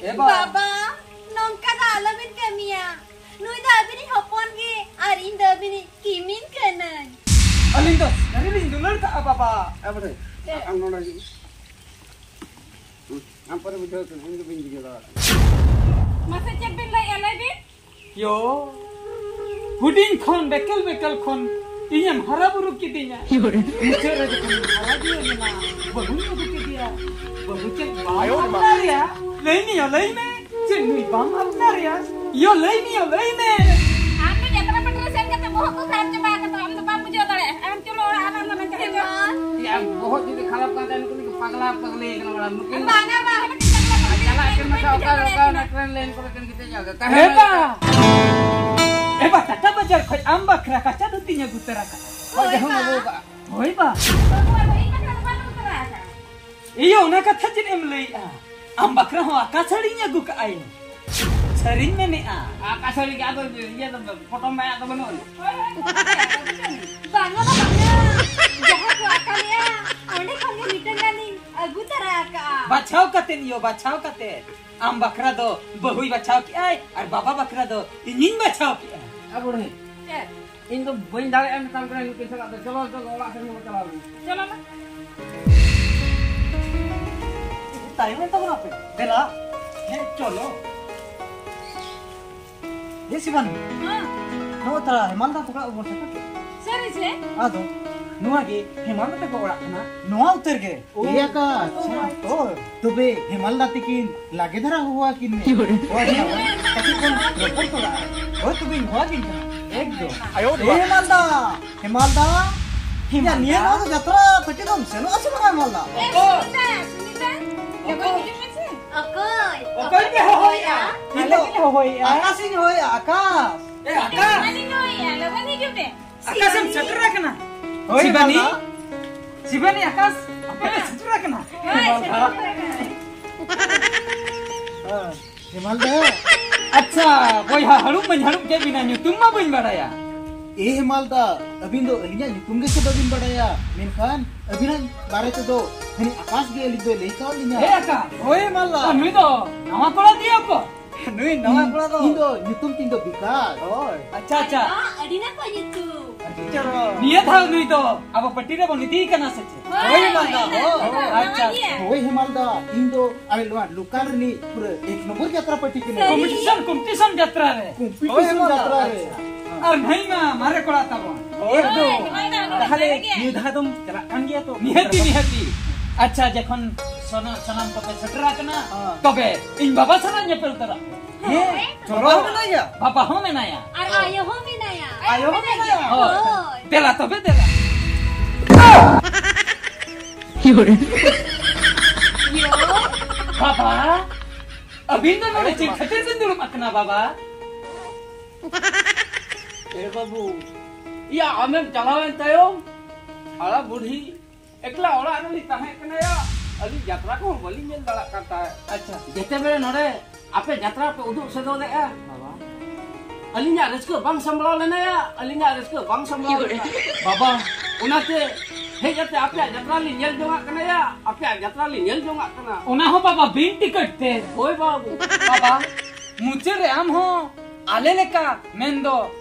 ᱮ ᱵᱟ᱾ ᱵᱟᱵᱟ, ᱱᱚᱝᱠᱟ ᱫᱚ ᱟᱞᱚᱵᱤᱱ ᱠᱟᱹᱢᱤᱭᱟ᱾ ᱱᱩᱭ ᱫᱚ ᱟᱹᱵᱤᱱᱤᱡ ᱦᱚᱯᱚᱱ ᱜᱮ, ᱟᱨ ᱤᱧ ᱫᱚ ᱟᱹᱵᱤᱱᱤᱡ ᱠᱤᱢᱤᱱ ᱠᱟᱹᱱᱟᱹᱧ᱾ ᱟᱹᱞᱤᱧ ᱫᱚ ᱥᱟᱹᱨᱤ ᱞᱤᱧ ᱫᱩᱞᱟᱹᱲ ᱠᱟᱜᱼᱟ, ᱵᱟᱵᱟ᱾ ᱮ ᱵᱟᱹᱴᱷᱟᱹᱭ, ᱪᱮᱫ? ᱟᱢ ᱱᱚᱰᱮ ᱦᱤᱡᱩᱜ ᱢᱮ᱾ ᱟᱢ ᱯᱚᱨᱮ ᱵᱩᱡᱷᱟᱹᱣ ᱠᱟᱱᱟ, ᱤᱧ ᱫᱚ ᱵᱟᱹᱧ ᱵᱩᱡᱷᱟᱹᱣ ᱫᱟᱲᱮᱭᱟᱜ ᱠᱟᱱᱟ᱾ ᱢᱟᱥᱮ ᱪᱮᱫ ᱵᱤᱱ ᱞᱟᱹᱭᱮᱜᱼᱟ, ᱞᱟᱹᱭ ᱵᱤᱱ? ᱭᱳ, ᱦᱩᱰᱤᱧ ᱠᱷᱚᱱ, ᱵᱮᱠᱮᱞ ᱵᱮᱠᱮᱞ ᱠᱷᱚᱱ ᱤᱧᱮᱢ ᱦᱟᱨᱟ ᱵᱩᱨᱩ ᱠᱤᱫᱤᱧᱟ᱾ ᱢᱩᱪᱟᱹᱫ ᱨᱮ ᱡᱚᱠᱷᱚᱱ ᱦᱟᱨᱟ ᱵᱩᱨᱩ ᱮᱱᱟ, ᱵᱟᱹᱦᱩᱧ ᱟᱹᱜᱩ ᱠᱮᱫᱮᱭᱟ᱾ ᱵᱟᱹᱦᱩ ᱪᱮᱫ ᱵᱟᱢ ᱟᱯᱱᱟᱨᱮᱭᱟ? ᱞᱟᱹᱭ ᱢᱮ ᱭᱳ, ᱞᱟᱹᱭ ᱢᱮ᱾ ᱪᱮᱫ ᱱᱩᱭ ᱵᱟᱢ ᱟᱯᱱᱟᱨᱮᱭᱟ? ᱭᱳ, ᱞᱟᱹᱭ ᱢᱮ ᱭᱳ, ᱞᱟᱹᱭ ᱢᱮ᱾ ᱟᱢ ᱫᱚ ᱡᱟᱛᱨᱟ ᱯᱟᱛᱟ ᱨᱮ ᱥᱮᱱ ᱠᱟᱛᱮ ᱵᱚᱦᱚᱜ ᱠᱚ ᱠᱷᱟᱨᱟᱯ ᱪᱟᱵᱟ ᱟᱠᱟᱫ ᱛᱟᱢᱟ, ᱟᱢ ᱫᱚ ᱵᱟᱢ ᱵᱩᱡᱷᱟᱹᱣ ᱫᱟᱲᱮᱭᱟᱜᱼᱟ᱾ ᱟᱢ ᱪᱚᱞᱚ ᱚᱲᱟᱜ, ᱟᱞᱟᱝ ᱫᱚ ᱱᱚᱝᱠᱟ ᱜᱮ ᱪᱚᱞᱚ᱾ ᱭᱟ, ᱵᱚᱦᱚᱜ ᱡᱩᱫᱤ ᱠᱷᱟᱨᱟᱯ ᱠᱟᱱ ᱛᱟᱭᱟ, ᱱᱩᱠᱤᱱ ᱫᱚ ᱯᱟᱜᱽᱞᱟ ᱯᱟᱜᱽᱞᱤ ᱠᱟᱱᱟ ᱵᱟᱲᱟ, ᱱᱩᱠᱤᱱ ᱫᱚ᱾ ᱵᱟᱝᱟ, ᱵᱟᱝᱟ, ᱢᱤᱫᱴᱤᱡ ᱪᱟᱞᱟᱜ ᱟᱹᱠᱤᱱ ᱢᱟᱥᱮ ᱚᱠᱟ, ᱚᱠᱟ ᱚᱱᱟ ᱴᱨᱮᱱ ᱞᱟᱭᱤᱱ ᱠᱚᱨᱮ ᱠᱤᱱ ᱜᱤᱛᱤᱡ ᱟᱠᱟᱫ᱾ ᱮ ᱵᱟ! ᱮ ᱵᱟ, ᱴᱟᱴᱟ ᱵᱟᱡᱟᱨ ᱠᱷᱚᱡ ᱟᱢ ᱵᱟᱠᱷᱨᱟ ᱠᱟᱸᱪᱟ ᱫᱷᱩᱛᱤᱧ ᱟᱹᱜᱩ ᱛᱚᱨᱟ ᱠᱟᱜᱼᱟ᱾ ᱦᱳᱭ, ᱦᱳᱭ, ᱡᱟᱦᱟᱸ ᱵᱟ᱾ ᱟᱹᱜᱩ ᱠᱟᱜᱼᱟ᱾ ᱦᱳᱭ ᱵᱟ᱾ ᱵᱟᱹᱵᱩ, ᱟᱫᱚ ᱤᱧ ᱵᱟᱠᱷᱨᱟ ᱫᱚ ᱵᱟᱢ ᱟᱹᱜᱩ ᱛᱚᱨᱟ ᱟᱠᱟᱫᱼᱟ? ᱤᱭᱟᱹ, ᱚᱱᱟ ᱠᱟᱛᱷᱟ ᱪᱮᱫ ᱮᱢ ᱞᱟᱹᱭᱮᱜᱼᱟ? ᱟᱢ ᱵᱟᱠᱷᱨᱟ ᱦᱚᱸ ᱟᱠᱟ ᱥᱟᱹᱲᱤᱧ ᱟᱹᱜᱩ ᱠᱟᱜᱼᱟ ᱭᱳ᱾ ᱥᱟᱹᱨᱤᱧ ᱢᱮᱱᱮᱜᱼᱟ᱾ ᱟᱠᱟ ᱥᱟᱹᱲᱤ ᱜᱮ ᱟᱫᱚ ᱤᱭᱟᱹ ᱫᱚ ᱯᱚᱴᱚᱢ ᱢᱟᱭᱟᱜ ᱫᱚ ᱵᱟᱹᱱᱩᱜ ᱟᱹᱱᱤᱡ᱾ ᱦᱳᱭ, ᱦᱳᱭ, ᱵᱟᱝᱟ, ᱵᱟᱝᱟ᱾ ᱡᱟᱦᱟᱸ ᱠᱚ ᱟᱠᱟ ᱞᱮᱜᱼᱟ, ᱚᱸᱰᱮ ᱠᱷᱚᱱ ᱜᱮ ᱢᱤᱫᱴᱟᱝ ᱜᱟᱱᱤᱧ ᱟᱹᱜᱩ ᱛᱟᱨᱟ ᱟᱠᱟᱜᱼᱟ᱾ ᱵᱟᱪᱷᱟᱣ ᱠᱟᱛᱮᱫ ᱭᱳ, ᱵᱟᱪᱷᱟᱣ ᱠᱟᱛᱮᱫ᱾ ᱟᱢ ᱵᱟᱠᱷᱨᱟ ᱫᱚ ᱵᱟᱹᱦᱩᱭ ᱵᱟᱪᱷᱟᱣ ᱠᱮᱜᱼᱟᱭ ᱟᱨ ᱵᱟᱵᱟ ᱵᱟᱠᱷᱨᱟ ᱫᱚ ᱤᱧᱤᱧ ᱵᱟᱪᱷᱟᱣ ᱠᱮᱜᱼᱟ᱾ ᱟ ᱵᱩᱲᱦᱤ, ᱪᱮᱫ? ᱤᱧ ᱫᱚ ᱵᱟᱹᱧ ᱫᱟᱲᱮᱭᱟᱜᱼᱟ ᱢᱮᱛᱟᱢ ᱠᱟᱱᱟ ᱱᱩᱠᱤᱱ ᱥᱟᱞᱟᱜ ᱫᱚ᱾ ᱪᱚᱞᱚ, ᱪᱚᱞᱚ, ᱚᱲᱟᱜ ᱥᱮᱱ ᱵᱚᱱ ᱪᱟᱞᱟᱣ ᱞᱮᱱ᱾ ᱪᱚᱞᱚ ᱢᱟ᱾ ᱛᱟᱭᱚᱢ ᱮᱱ ᱛᱟᱵᱚᱱᱟ ᱯᱮ᱾ ᱫᱮᱞᱟ᱾ ᱦᱮᱸ, ᱪᱚᱞᱚ᱾ ᱦᱮᱸ, ᱥᱤᱵᱟᱱᱤ᱾ ᱦᱮᱸ᱾ ᱱᱚᱣᱟ ᱛᱟᱞᱟ ᱦᱮᱢᱟᱞ ᱫᱟ ᱛᱟᱠᱚ ᱚᱲᱟᱜ ᱵᱚᱱ ᱥᱮᱴᱮᱨ ᱠᱮᱫᱟ᱾ ᱥᱟᱹᱨᱤ ᱥᱮ? ᱟᱫᱚ ᱱᱚᱣᱟ ᱜᱮ ᱦᱮᱢᱟᱞ ᱫᱟ ᱛᱟᱠᱚ ᱚᱲᱟᱜ ᱠᱟᱱᱟ, ᱱᱚᱣᱟ ᱩᱛᱟᱹᱨ ᱜᱮ᱾ ᱮᱭᱟ ᱠᱟ, ᱟᱪᱪᱷᱟ᱾ ᱳ᱾ ᱛᱚᱵᱮ ᱦᱮᱢᱟᱞ ᱫᱟ ᱛᱤᱠᱤᱱ ᱞᱟᱜᱮ ᱫᱷᱟᱨᱟ ᱦᱚᱦᱚ ᱟᱹᱠᱤᱱ ᱢᱮ᱾ ᱦᱳᱭ, ᱦᱮᱢᱟᱞ ᱫᱟ, ᱠᱟᱹᱴᱤᱡ ᱵᱚᱱ ᱨᱚᱯᱚᱲ ᱛᱚᱨᱟᱜᱼᱟ᱾ ᱦᱳᱭ, ᱛᱚᱵᱮᱧ ᱦᱚᱦᱚ ᱟᱹᱠᱤᱱ ᱠᱟᱱᱟ᱾ ᱮᱠᱫᱚᱢ᱾ ᱮ ᱦᱮᱢᱟᱞ ᱫᱟ, ᱦᱮᱢᱟᱞ ᱫᱟ᱾ ᱦᱮᱢᱟᱞ ᱫᱟ᱾ ᱱᱤᱭᱟᱹ ᱫᱷᱟᱣ ᱫᱚ ᱡᱟᱛᱨᱟ ᱯᱟᱹᱴᱤ ᱫᱚᱢ ᱥᱮᱱᱚᱜᱼᱟ ᱥᱮ ᱵᱟᱝᱟ ᱦᱮᱢᱟᱞ ᱫᱟ? ᱮ, ᱥᱩᱱᱤᱛᱟ, ᱥᱩᱱᱤᱛᱟ, ᱞᱚᱜᱚᱱ ᱦᱤᱡᱩᱜ ᱢᱮᱥᱮ᱾ ᱚᱠᱚᱭ? ᱚᱠᱚᱭ ᱯᱮ ᱦᱚᱦᱚᱭᱮᱜᱼᱟ? ᱟᱞᱮ ᱜᱮᱞᱮ ᱦᱚᱦᱚᱭᱮᱜᱼᱟ᱾ ᱟᱠᱟᱥᱤᱧ ᱦᱚᱦᱚᱭᱮᱜᱼᱟ, ᱟᱠᱟᱥ᱾ ᱮ, ᱟᱠᱟᱥ᱾ ᱟᱹᱞᱤᱧ ᱦᱚᱦᱚᱭᱮᱜᱼᱟ, ᱞᱚᱜᱚᱱ ᱦᱤᱡᱩᱜ ᱢᱮ᱾ ᱟᱠᱟᱥᱮᱢ ᱥᱮᱴᱮᱨ ᱟᱠᱟᱱᱟ? ᱦᱳᱭ, ᱥᱤᱵᱟᱱᱤ? ᱵᱟᱵᱟ᱾ ᱥᱤᱵᱟᱱᱤ, ᱟᱠᱟᱥ, ᱟᱯᱮ ᱯᱮ ᱥᱮᱴᱮᱨ ᱟᱠᱟᱱᱟ? ᱦᱳᱭ, ᱥᱮᱴᱮᱨ ᱟᱠᱟᱱᱟ᱾ ᱦᱮᱸ, ᱦᱮᱢᱟᱞ ᱫᱟ᱾ ᱟᱪᱪᱷᱟ, ᱵᱚᱭᱦᱟ, ᱦᱟᱹᱲᱩᱵ ᱢᱟᱧ ᱦᱟᱹᱲᱩᱵ ᱠᱮᱫ ᱵᱤᱱᱟ, ᱧᱩᱛᱩᱢ ᱢᱟ ᱵᱟᱹᱧ ᱵᱟᱲᱟᱭᱟ᱾ ᱮ ᱦᱮᱢᱟᱞ ᱫᱟ, ᱟᱹᱵᱤᱱ ᱫᱚ ᱟᱹᱞᱤᱧᱟᱜ ᱧᱩᱛᱩᱢ ᱜᱮ ᱥᱮ ᱵᱟᱹᱵᱤᱱ ᱵᱟᱲᱟᱭᱟ? ᱢᱮᱱᱠᱷᱟᱱ ᱟᱹᱵᱤᱱᱟᱜ ᱵᱟᱨᱮ ᱛᱮᱫᱚ ᱦᱟᱹᱱᱤ ᱟᱠᱟᱥ ᱜᱮ ᱟᱹᱞᱤᱧ ᱫᱚᱭ ᱞᱟᱹᱭ ᱠᱟᱣ ᱞᱤᱧᱟ᱾ ᱮ ᱟᱠᱟᱥ᱾ ᱦᱳᱭ, ᱦᱮᱢᱟᱞ ᱫᱟ᱾ ᱟᱨ ᱱᱩᱭ ᱫᱚ ᱱᱟᱣᱟ ᱠᱚᱲᱟ ᱫᱤᱭᱟ ᱠᱚ? ᱱᱩᱭ ᱱᱟᱣᱟ ᱠᱚᱲᱟ ᱫᱚ? ᱤᱧ ᱫᱚ ᱧᱩᱛᱩᱢ ᱛᱤᱧ ᱫᱚ ᱵᱤᱠᱟᱥ᱾ ᱦᱳᱭ᱾ ᱟᱪᱪᱷᱟ, ᱟᱪᱪᱷᱟ᱾ ᱟᱹᱰᱤ ᱱᱟᱯᱟᱭ ᱧᱩᱛᱩᱢ᱾ ᱟᱹᱰᱤ ᱪᱚᱨᱚᱠ᱾ ᱱᱤᱭᱟᱹ ᱫᱷᱟᱣ ᱱᱩᱭ ᱫᱚ ᱟᱵᱚ ᱯᱟᱨᱴᱤ ᱨᱮᱵᱚᱱ ᱤᱫᱤᱭᱮ ᱠᱟᱱᱟ ᱥᱮ ᱪᱮᱫ? ᱦᱳᱭ, ᱦᱳᱭ, ᱦᱳᱭ, ᱢᱟᱞᱫᱟ, ᱦᱳᱭ, ᱦᱳᱭ᱾ ᱟᱪᱪᱷᱟ᱾ ᱱᱟᱣᱟ ᱜᱮᱭᱟ᱾ ᱦᱳᱭ, ᱦᱮᱢᱟᱞ ᱫᱟ, ᱤᱧ ᱫᱚ ᱟᱞᱮ ᱱᱚᱣᱟ ᱞᱳᱠᱟᱞ ᱨᱤᱱᱤᱡ ᱯᱩᱨᱟᱹ ᱮᱠ ᱱᱚᱢᱵᱚᱨ ᱡᱟᱛᱨᱟ ᱯᱟᱨᱴᱤ ᱠᱟᱹᱱᱟᱹᱧ᱾ ᱥᱟᱹᱨᱤ? ᱠᱚᱢᱯᱤᱴᱤᱥᱚᱱ, ᱠᱚᱢᱯᱤᱴᱤᱥᱚᱱ ᱡᱟᱛᱨᱟ ᱨᱮ᱾ ᱠᱚᱢᱯᱤᱴᱤᱥᱚᱱ ᱦᱳᱭ, ᱢᱟᱞᱫᱟ, ᱡᱟᱛᱨᱟ ᱨᱮ᱾ ᱟᱪᱪᱷᱟ᱾ ᱟᱨ ᱱᱩᱭ ᱢᱟ ᱢᱟᱨᱮ ᱠᱚᱲᱟ ᱛᱟᱵᱚᱱ᱾ ᱦᱳᱭ, ᱮᱠᱫᱚᱢ᱾ ᱦᱳᱭ, ᱦᱳᱭ, ᱦᱳᱭ, ᱛᱟᱦᱞᱮ ᱦᱳᱭ᱾ ᱱᱤᱭᱟᱹ ᱫᱷᱟᱣ ᱫᱚᱢ ᱪᱟᱞᱟᱜ ᱠᱟᱱ ᱜᱮᱭᱟ ᱛᱚ? ᱱᱤᱦᱟᱹᱛᱤ, ᱱᱤᱦᱟᱹᱛᱤ᱾ ᱟᱪᱪᱷᱟ, ᱡᱚᱠᱷᱚᱱ ᱥᱟᱱᱟ-, ᱥᱟᱱᱟᱢ ᱠᱚᱯᱮ ᱥᱮᱴᱮᱨ ᱟᱠᱟᱱᱟ, ᱦᱮᱸ᱾ ᱛᱚᱵᱮ ᱤᱧ ᱵᱟᱵᱟ ᱥᱟᱞᱟᱜ ᱧᱮᱯᱮᱞ ᱛᱚᱨᱟᱜ ᱯᱮ᱾ ᱦᱮᱸ, ᱦᱮᱸ᱾ ᱪᱚᱞᱚ᱾ ᱵᱟᱵᱟ ᱦᱚᱸ ᱢᱮᱱᱟᱭᱟ? ᱵᱟᱵᱟ ᱦᱚᱸ ᱢᱮᱱᱟᱭᱟ᱾ ᱟᱨ ᱟᱭᱳ ᱦᱚᱸ ᱢᱮᱱᱟᱭᱟ᱾ ᱟᱭᱳ ᱦᱚᱸ ᱢᱮᱱᱟᱭᱟ? ᱦᱳᱭ᱾ ᱦᱳᱭ᱾ ᱫᱮᱞᱟ ᱛᱚᱵᱮ, ᱫᱮᱞᱟ᱾ ᱤᱭᱳ᱾ ᱵᱟᱵᱟ, ᱟᱹᱵᱤᱱ ᱫᱚ ᱱᱚᱰᱮ ᱪᱮᱫ ᱠᱷᱟᱹᱛᱤᱨ ᱵᱤᱱ ᱫᱩᱲᱩᱵ ᱟᱠᱟᱱᱟ, ᱵᱟᱵᱟ? ᱮ ᱵᱟᱹᱵᱩ, ᱤᱭᱟ, ᱟᱢᱮᱢ ᱪᱟᱞᱟᱣᱮᱱ ᱛᱟᱭᱚᱢ, ᱦᱟᱲᱟᱢ ᱵᱩᱰᱷᱤ ᱮᱠᱞᱟ ᱚᱲᱟᱜ ᱨᱮᱞᱤᱧ ᱛᱟᱦᱮᱸ ᱠᱟᱱᱟ ᱭᱟ, ᱟᱹᱞᱤᱧ ᱡᱟᱛᱨᱟ ᱠᱚᱦᱚᱸ ᱵᱟᱹᱞᱤᱧ ᱧᱮᱞ ᱫᱟᱲᱮᱭᱟᱜ ᱠᱟᱱ ᱛᱟᱦᱮᱸᱫ᱾ ᱟᱪᱪᱷᱟ᱾ ᱡᱮᱛᱮ ᱵᱮᱲᱮ ᱱᱚᱰᱮ ᱟᱯᱮ ᱡᱟᱛᱨᱟ ᱯᱮ ᱩᱫᱩᱜ ᱥᱚᱫᱚᱨ ᱞᱮᱫᱼᱟ, ᱵᱟᱵᱟ, ᱟᱹᱞᱤᱧᱟᱜ ᱨᱟᱹᱥᱠᱟᱹ ᱵᱟᱝ ᱥᱟᱢᱵᱲᱟᱣ ᱞᱮᱱᱟ ᱭᱟ, ᱟᱹᱞᱤᱧᱟᱜ ᱨᱟᱹᱥᱠᱟᱹ ᱵᱟᱝ ᱥᱟᱢᱵᱲᱟᱣ ᱞᱮᱱᱟ᱾ ᱵᱟᱵᱟ, ᱚᱱᱟᱛᱮ ᱦᱮᱡ ᱠᱟᱛᱮ ᱟᱯᱮᱭᱟᱜ ᱡᱟᱛᱨᱟ ᱞᱤᱧ ᱧᱮᱞ ᱡᱚᱝᱟᱜ ᱠᱟᱱᱟ ᱭᱟ, ᱟᱯᱮᱭᱟᱜ ᱡᱟᱛᱨᱟ ᱞᱤᱧ ᱧᱮᱞ ᱡᱚᱝᱟᱜ ᱠᱟᱱᱟ᱾ ᱚᱱᱟ ᱦᱚᱸ ᱵᱟᱵᱟ ᱵᱤᱱ ᱴᱤᱠᱤᱴ ᱛᱮ? ᱦᱳᱭ ᱵᱟᱹᱵᱩ᱾ ᱵᱟᱵᱟ, ᱢᱩᱪᱟᱹᱫ ᱨᱮ ᱟᱢ ᱦᱚᱸ ᱟᱞᱮ ᱞᱮᱠᱟ, ᱢᱮᱱᱫᱚ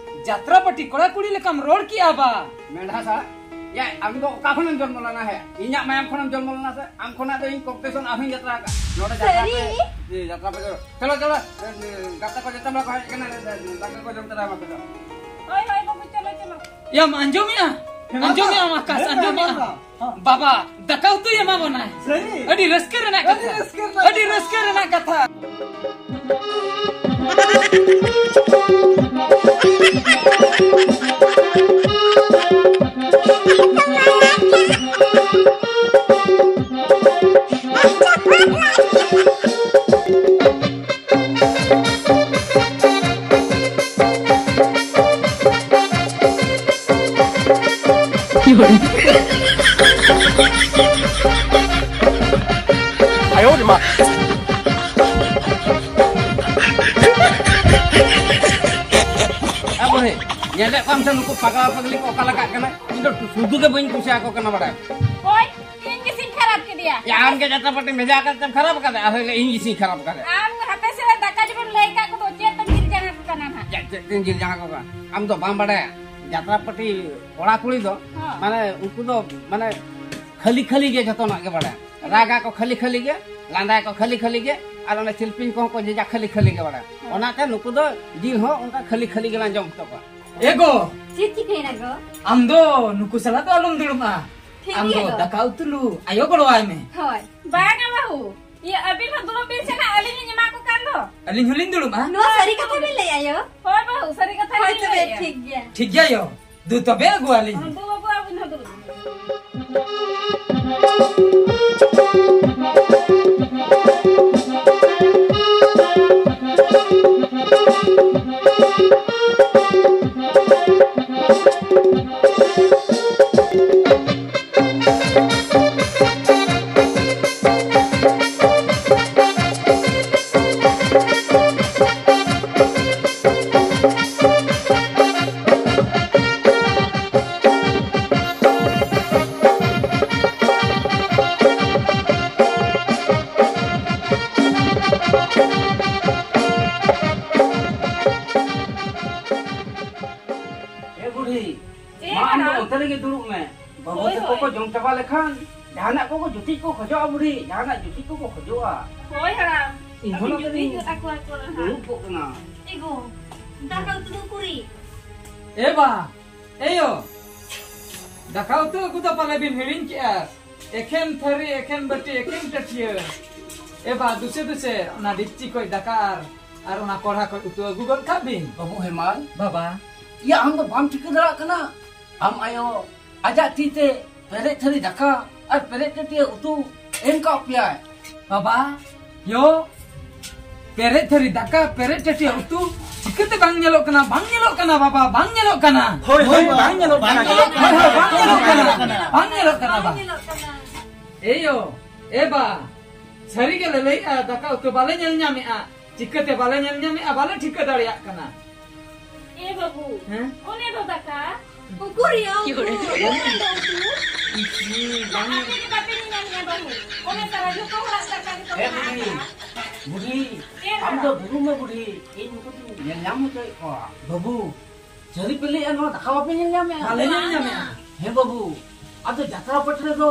ᱡᱟᱛᱨᱟ ᱯᱟᱹᱴᱤ ᱠᱚᱲᱟ ᱠᱩᱲᱤ ᱞᱮᱠᱟᱢ ᱨᱚᱲ ᱠᱮᱜᱼᱟ ᱵᱟ᱾ ᱢᱮᱸᱰᱷᱟ ᱥᱟᱞᱟ, ᱭᱟ, ᱟᱢ ᱫᱚ ᱚᱠᱟ ᱠᱷᱚᱱᱮᱢ ᱡᱚᱱᱢᱚ ᱞᱮᱱᱟ ᱦᱮ? ᱤᱧᱟᱜ ᱢᱟᱭᱟᱢ ᱠᱷᱚᱱᱮᱢ ᱡᱚᱱᱢᱚ ᱞᱮᱱᱟ ᱥᱮ? ᱟᱢ ᱠᱷᱚᱱᱟᱜ ᱫᱚ ᱤᱧ ᱠᱚᱢᱯᱤᱴᱤᱥᱚᱱ ᱟᱨᱦᱚᱸᱧ ᱡᱟᱛᱨᱟ ᱟᱠᱟᱫ᱾ ᱱᱚᱰᱮ ᱡᱟᱛᱨᱟ ᱥᱟᱹᱨᱤ? ᱯᱮ, ᱡᱮ, ᱡᱟᱛᱨᱟ ᱯᱮ ᱪᱚᱞᱚ᱾ ᱪᱚᱞᱚ, ᱪᱚᱞᱚ, ᱮ, ᱮ, ᱜᱟᱛᱮ ᱠᱚ ᱡᱚᱛᱚ ᱠᱚ ᱦᱮᱡ ᱟᱠᱟᱱᱟ, ᱮ, ᱮ, ᱫᱟᱠᱟ ᱠᱚ ᱡᱚᱢ ᱛᱚᱨᱟ ᱢᱟᱯᱮ ᱫᱚ᱾ ᱦᱳᱭ, ᱦᱳᱭ, ᱵᱟᱹᱵᱩ, ᱪᱚᱞᱚ, ᱪᱚᱞᱚ᱾ ᱭᱟᱢ ᱟᱸᱡᱚᱢᱮᱜᱼᱟ? ᱦᱮᱢᱟᱞ ᱟᱸᱡᱚᱢᱮᱜᱼᱟ ᱫᱟ᱾ ᱟᱢ ᱟᱠᱟᱥ, ᱦᱮᱸ, ᱟᱸᱡᱚᱢᱮᱜᱼᱟ? ᱦᱮᱢᱟᱞ ᱫᱟ᱾ ᱦᱚᱸ᱾ ᱵᱟᱵᱟ, ᱫᱟᱠᱟ ᱩᱛᱩᱭ ᱮᱢᱟ ᱵᱚᱱᱟᱭ᱾ ᱥᱟᱹᱨᱤ? ᱟᱹᱰᱤ ᱨᱟᱹᱥᱠᱟᱹ ᱨᱮᱱᱟᱜ ᱟᱹᱰᱤ ᱠᱟᱛᱷᱟ᱾ ᱨᱟᱹᱥᱠᱟᱹ ᱨᱮᱱᱟᱜ ᱟᱹᱰᱤ ᱠᱟᱛᱷᱟ᱾ ᱨᱟᱹᱥᱠᱟᱹ ᱨᱮᱱᱟᱜ ᱠᱟᱛᱷᱟ᱾ ᱟᱭᱳ ᱨᱮ ᱢᱟ᱾ ᱟᱵᱚ ᱦᱮ, ᱧᱮᱞᱮᱫ ᱠᱚᱣᱟᱢ ᱥᱮ ᱱᱩᱠᱩ ᱯᱟᱜᱟᱣ ᱯᱟᱜᱽᱞᱤ ᱠᱚ ᱚᱠᱟ ᱞᱮᱠᱟᱜ ᱠᱟᱱᱟ? ᱤᱧ ᱫᱚ ᱥᱩᱫᱷᱩ ᱜᱮ ᱵᱟᱹᱧ ᱠᱩᱥᱤᱭᱟᱠᱚ ᱠᱟᱱᱟ, ᱵᱟᱲᱟᱭ᱾ ᱦᱳᱭ, ᱤᱧ ᱜᱮᱥᱮᱧ ᱠᱷᱟᱨᱟᱯ ᱠᱮᱫᱮᱭᱟ᱾ ᱭᱟ, ᱟᱢ ᱜᱮ ᱡᱟᱛᱨᱟ ᱯᱟᱨᱴᱤᱢ ᱵᱷᱮᱡᱟ ᱟᱠᱟᱫ ᱛᱮᱢ ᱠᱷᱟᱨᱟᱯ ᱟᱠᱟᱫᱟ, ᱟᱨ ᱤᱧ ᱜᱮᱥᱮᱧ ᱠᱷᱟᱨᱟᱯ ᱟᱠᱟᱫᱟ᱾ ᱟᱢ ᱦᱟᱯᱮ ᱥᱮ ᱫᱟᱠᱟ ᱡᱚᱢᱮᱢ ᱪᱮᱫ ᱛᱤᱧ ᱡᱤᱞ ᱡᱟᱸᱜᱟ ᱠᱚᱜᱟ? ᱟᱢ ᱫᱚ ᱵᱟᱢ ᱵᱟᱰᱟᱭᱟ? ᱡᱟᱛᱨᱟ ᱯᱟᱹᱴᱤ ᱠᱚᱲᱟ ᱠᱩᱲᱤ ᱫᱚ, ᱦᱮᱸ᱾ ᱢᱟᱱᱮ, ᱩᱱᱠᱩ ᱫᱚ, ᱢᱟᱱᱮ, ᱠᱷᱟᱹᱞᱤ ᱠᱷᱟᱹᱞᱤ ᱜᱮ ᱡᱚᱛᱚᱱᱟᱜ ᱜᱮ ᱵᱟᱲᱟᱭᱟ᱾ ᱨᱟᱜᱟ ᱠᱚ ᱠᱷᱟᱹᱞᱤ ᱠᱷᱟᱹᱞᱤ ᱜᱮ, ᱞᱟᱸᱫᱟᱭᱟ ᱠᱚ ᱠᱷᱟᱹᱞᱤ ᱠᱷᱟᱹᱞᱤ ᱜᱮ, ᱟᱨ ᱚᱱᱮ ᱥᱤᱞᱯᱤᱧ ᱠᱚᱦᱚᱸ ᱠᱚ ᱡᱮᱡᱟ ᱠᱷᱟᱹᱞᱤ ᱠᱷᱟᱹᱞᱤ ᱜᱮ ᱵᱟᱲᱟᱭᱟ᱾ ᱦᱮᱸ᱾ ᱚᱱᱟᱛᱮ ᱱᱩᱠᱩ ᱫᱚ ᱡᱤᱞ ᱦᱚᱸ ᱚᱱᱠᱟ ᱠᱷᱟᱹᱞᱤ ᱠᱷᱟᱹᱞᱤ ᱜᱮᱞᱟᱝ ᱡᱚᱢ ᱦᱚᱪᱚ ᱠᱚᱣᱟ᱾ ᱮ ᱜᱚ! ᱪᱮᱫ ᱪᱤᱠᱟᱹᱭᱮᱱᱟ ᱜᱚ? ᱟᱢ ᱫᱚ ᱱᱩᱠᱩ ᱥᱟᱞᱟᱜ ᱫᱚ ᱟᱞᱚᱢ ᱫᱩᱲᱩᱵᱼᱟ᱾ ᱴᱷᱤᱠ ᱟᱢ ᱜᱮᱭᱟ ᱫᱚ ᱜᱚ᱾ ᱫᱟᱠᱟ ᱩᱛᱩ ᱞᱩ, ᱟᱭᱳ ᱜᱚᱲᱚᱣᱟᱭ ᱢᱮ᱾ ᱦᱳᱭ᱾ ᱵᱟᱝᱟ ᱵᱟᱹᱦᱩ, ᱤᱭᱟᱹ, ᱟᱹᱵᱤᱱ ᱦᱚᱸ ᱫᱩᱲᱩᱵ ᱵᱤᱱ ᱥᱮ ᱱᱟᱜ, ᱟᱹᱞᱤᱧ ᱞᱤᱧ ᱮᱢᱟ ᱠᱚ ᱠᱟᱱ ᱫᱚ᱾ ᱟᱹᱞᱤᱧ ᱦᱚᱸᱞᱤᱧ ᱫᱩᱲᱩᱵᱼᱟ᱾ ᱱᱚᱣᱟ ᱥᱟᱹᱨᱤ ᱠᱟᱛᱷᱟ ᱵᱤᱱ ᱞᱟᱹᱭ, ᱟᱭᱳ? ᱦᱳᱭ ᱵᱟᱹᱦᱩ, ᱥᱟᱹᱨᱤ ᱠᱟᱛᱷᱟ ᱦᱳᱭ ᱜᱮᱞᱤᱧ ᱛᱚᱵᱮ, ᱞᱟᱹᱭᱮᱜᱼᱟ᱾ ᱴᱷᱤᱠ ᱜᱮᱭᱟ᱾ ᱴᱷᱤᱠ ᱜᱮᱭᱟ ᱭᱳ, ᱫᱩ ᱛᱚᱵᱮ ᱟᱹᱜᱩᱣᱟᱞᱤᱧ᱾ ᱦᱚᱸ, ᱫᱩ ᱵᱟᱹᱵᱩ, ᱟᱹᱵᱤᱱ ᱦᱚᱸ ᱫᱩᱲᱩᱵ ᱵᱤᱱ᱾ ᱮ ᱵᱩᱰᱷᱤ, ᱪᱮᱫ ᱢᱟ ᱟᱢ ᱫᱚ ᱠᱟᱱᱟ? ᱚᱱᱛᱮ ᱨᱮᱜᱮ ᱫᱩᱲᱩᱵ ᱢᱮ᱾ ᱵᱟᱹᱵᱩ ᱦᱳᱭ, ᱛᱟᱠᱚ ᱦᱳᱭ᱾ ᱠᱚ ᱡᱚᱢ ᱪᱟᱵᱟ ᱞᱮᱠᱷᱟᱱ ᱡᱟᱦᱟᱱᱟᱜ ᱠᱚᱠᱚ ᱡᱩᱴᱤᱡ ᱠᱚ ᱠᱷᱚᱡᱚᱜᱼᱟ ᱵᱩᱰᱷᱤ, ᱡᱟᱦᱟᱱᱟᱜ ᱡᱩᱴᱤᱡ ᱠᱚᱠᱚ ᱠᱷᱚᱡᱚᱜᱼᱟ᱾ ᱦᱳᱭ ᱦᱟᱲᱟᱢ, ᱤᱧ ᱦᱚᱸ ᱟᱹᱵᱤᱱ ᱱᱚᱛᱮ ᱡᱩᱴᱤᱡ ᱨᱤᱧ ᱜᱚᱫ ᱟᱠᱚᱣᱟ ᱠᱚ ᱱᱟᱦᱟᱜ᱾ ᱫᱩᱲᱩᱵ ᱠᱚᱜ ᱠᱟᱱᱟ᱾ ᱮ ᱜᱚ, ᱫᱟᱠᱟ ᱩᱛᱩ ᱫᱚ ᱩᱠᱩᱨᱤᱡ? ᱮ ᱵᱟ, ᱮᱭᱳ, ᱫᱟᱠᱟ ᱩᱛᱩ ᱟᱹᱜᱩ ᱫᱚ ᱯᱟᱞᱮ ᱵᱤᱱ ᱦᱤᱲᱤᱧ ᱠᱮᱜᱼᱟ᱾ ᱮᱠᱷᱮᱱ ᱛᱷᱟᱹᱨᱤ, ᱮᱠᱷᱮᱱ ᱵᱟᱹᱴᱤ, ᱮᱠᱷᱮᱱ ᱴᱟᱹᱴᱭᱟᱹ᱾ ᱮ ᱵᱟ, ᱫᱩᱥᱮ ᱫᱩᱥᱮ ᱚᱱᱟ ᱰᱮᱠᱪᱤ ᱠᱷᱚᱡ ᱫᱟᱠᱟ ᱟᱨ, ᱟᱨ ᱚᱱᱟ ᱠᱚᱲᱦᱟ ᱠᱷᱚᱡ ᱩᱛᱩ ᱟᱹᱜᱩ ᱜᱚᱫ ᱠᱟᱜ ᱵᱤᱱ᱾ ᱵᱟᱹᱵᱩ ᱦᱮᱢᱟᱞ, ᱵᱟᱵᱟ᱾ ᱤᱭᱟᱹ, ᱟᱢ ᱫᱚ ᱵᱟᱢ ᱴᱷᱤᱠᱟᱹ ᱫᱟᱲᱮᱭᱟᱜ ᱠᱟᱱᱟ? ᱟᱢ ᱟᱭᱳ ᱟᱡᱟᱜ ᱛᱤ ᱛᱮ ᱯᱮᱨᱮᱡ ᱛᱷᱟᱹᱨᱤ ᱫᱟᱠᱟ ᱟᱨ ᱯᱮᱨᱮᱡ ᱴᱟᱹᱴᱭᱟᱹ ᱩᱛᱩ ᱮᱢ ᱠᱟᱜ ᱯᱮᱭᱟᱭ᱾ ᱵᱟᱵᱟ, ᱭᱳ, ᱯᱮᱨᱮᱡ ᱛᱷᱟᱹᱨᱤ ᱫᱟᱠᱟ, ᱯᱮᱨᱮᱡ ᱴᱟᱹᱴᱭᱟᱹ ᱩᱛᱩ ᱪᱤᱠᱟᱹᱛᱮ ᱵᱟᱝ ᱧᱮᱞᱚᱜ ᱠᱟᱱᱟ? ᱵᱟᱝ ᱧᱮᱞᱚᱜ ᱠᱟᱱᱟ ᱵᱟᱵᱟ, ᱵᱟᱝ ᱧᱮᱞᱚᱜ ᱠᱟᱱᱟ᱾ ᱦᱳᱭ, ᱦᱳᱭ, ᱵᱟᱝ ᱧᱮᱞᱚᱜ ᱠᱟᱱᱟ᱾ ᱦᱳᱭ, ᱦᱳᱭ, ᱵᱟᱝ ᱧᱮᱞᱚᱜ ᱠᱟᱱᱟ᱾ ᱵᱟᱝ ᱧᱮᱞᱚᱜ ᱠᱟᱱᱟ ᱵᱟ᱾ ᱧᱮᱞᱚᱜ ᱠᱟᱱᱟ᱾ ᱮ ᱭᱳ, ᱮ ᱵᱟ, ᱥᱟᱹᱨᱤ ᱜᱮᱞᱮ ᱞᱟᱹᱭᱮᱜᱼᱟ, ᱫᱟᱠᱟ ᱩᱛᱩ ᱵᱟᱞᱮ ᱧᱮᱞ ᱧᱟᱢᱮᱜᱼᱟ᱾ ᱪᱤᱠᱟᱹᱛᱮ ᱵᱟᱞᱮ ᱧᱮᱞ ᱧᱟᱢᱮᱜᱼᱟ, ᱵᱟᱞᱮ ᱴᱷᱤᱠᱟᱹ ᱫᱟᱲᱮᱭᱟᱜ ᱠᱟᱱᱟ᱾ ᱮ ᱵᱟᱹᱵᱩ, ᱦᱮᱸ? ᱚᱱᱮ ᱫᱚ ᱫᱟᱠᱟ᱾ ᱩᱠᱩᱨᱤᱭᱟ ᱩᱠᱩ? ᱚᱱᱮ ᱫᱚ ᱩᱛᱩ᱾ ᱤᱥᱤ, ᱵᱟᱝ᱾ ᱟᱯᱮ ᱜᱮ ᱵᱟᱯᱮ ᱧᱮᱧᱟᱢᱮᱜᱼᱟ ᱵᱟᱹᱵᱩ᱾ ᱚᱱᱮ ᱛᱟᱨᱟ ᱡᱚᱛᱚ ᱦᱚᱲᱟᱜ ᱫᱟᱠᱟ ᱜᱮᱛᱚ ᱮ ᱢᱮᱱᱟᱜ ᱵᱩᱰᱷᱤ, ᱟᱠᱟᱫᱼᱟ᱾ ᱵᱩᱰᱷᱤ, ᱟᱢ ᱫᱚ ᱫᱩᱲᱩᱵ ᱢᱮ ᱵᱩᱰᱷᱤ, ᱤᱧ ᱩᱱᱠᱩ ᱫᱚᱧ ᱧᱮᱞ ᱧᱟᱢ ᱦᱚᱪᱚᱭᱮᱫ ᱠᱚᱣᱟ᱾ ᱵᱟᱹᱵᱩ, ᱥᱟᱹᱨᱤ ᱯᱮ ᱞᱟᱹᱭᱮᱫᱼᱟ, ᱱᱚᱣᱟ ᱫᱟᱠᱟ ᱵᱟᱯᱮ ᱧᱮᱞ ᱧᱟᱢᱮᱫᱼᱟ? ᱵᱟᱞᱮ ᱧᱮᱞ ᱧᱟᱢᱮᱫᱼᱟ᱾ ᱦᱮᱸ ᱵᱟᱹᱵᱩ, ᱟᱫᱚ ᱡᱟᱛᱨᱟ ᱯᱟᱹᱴᱤ ᱨᱮᱫᱚ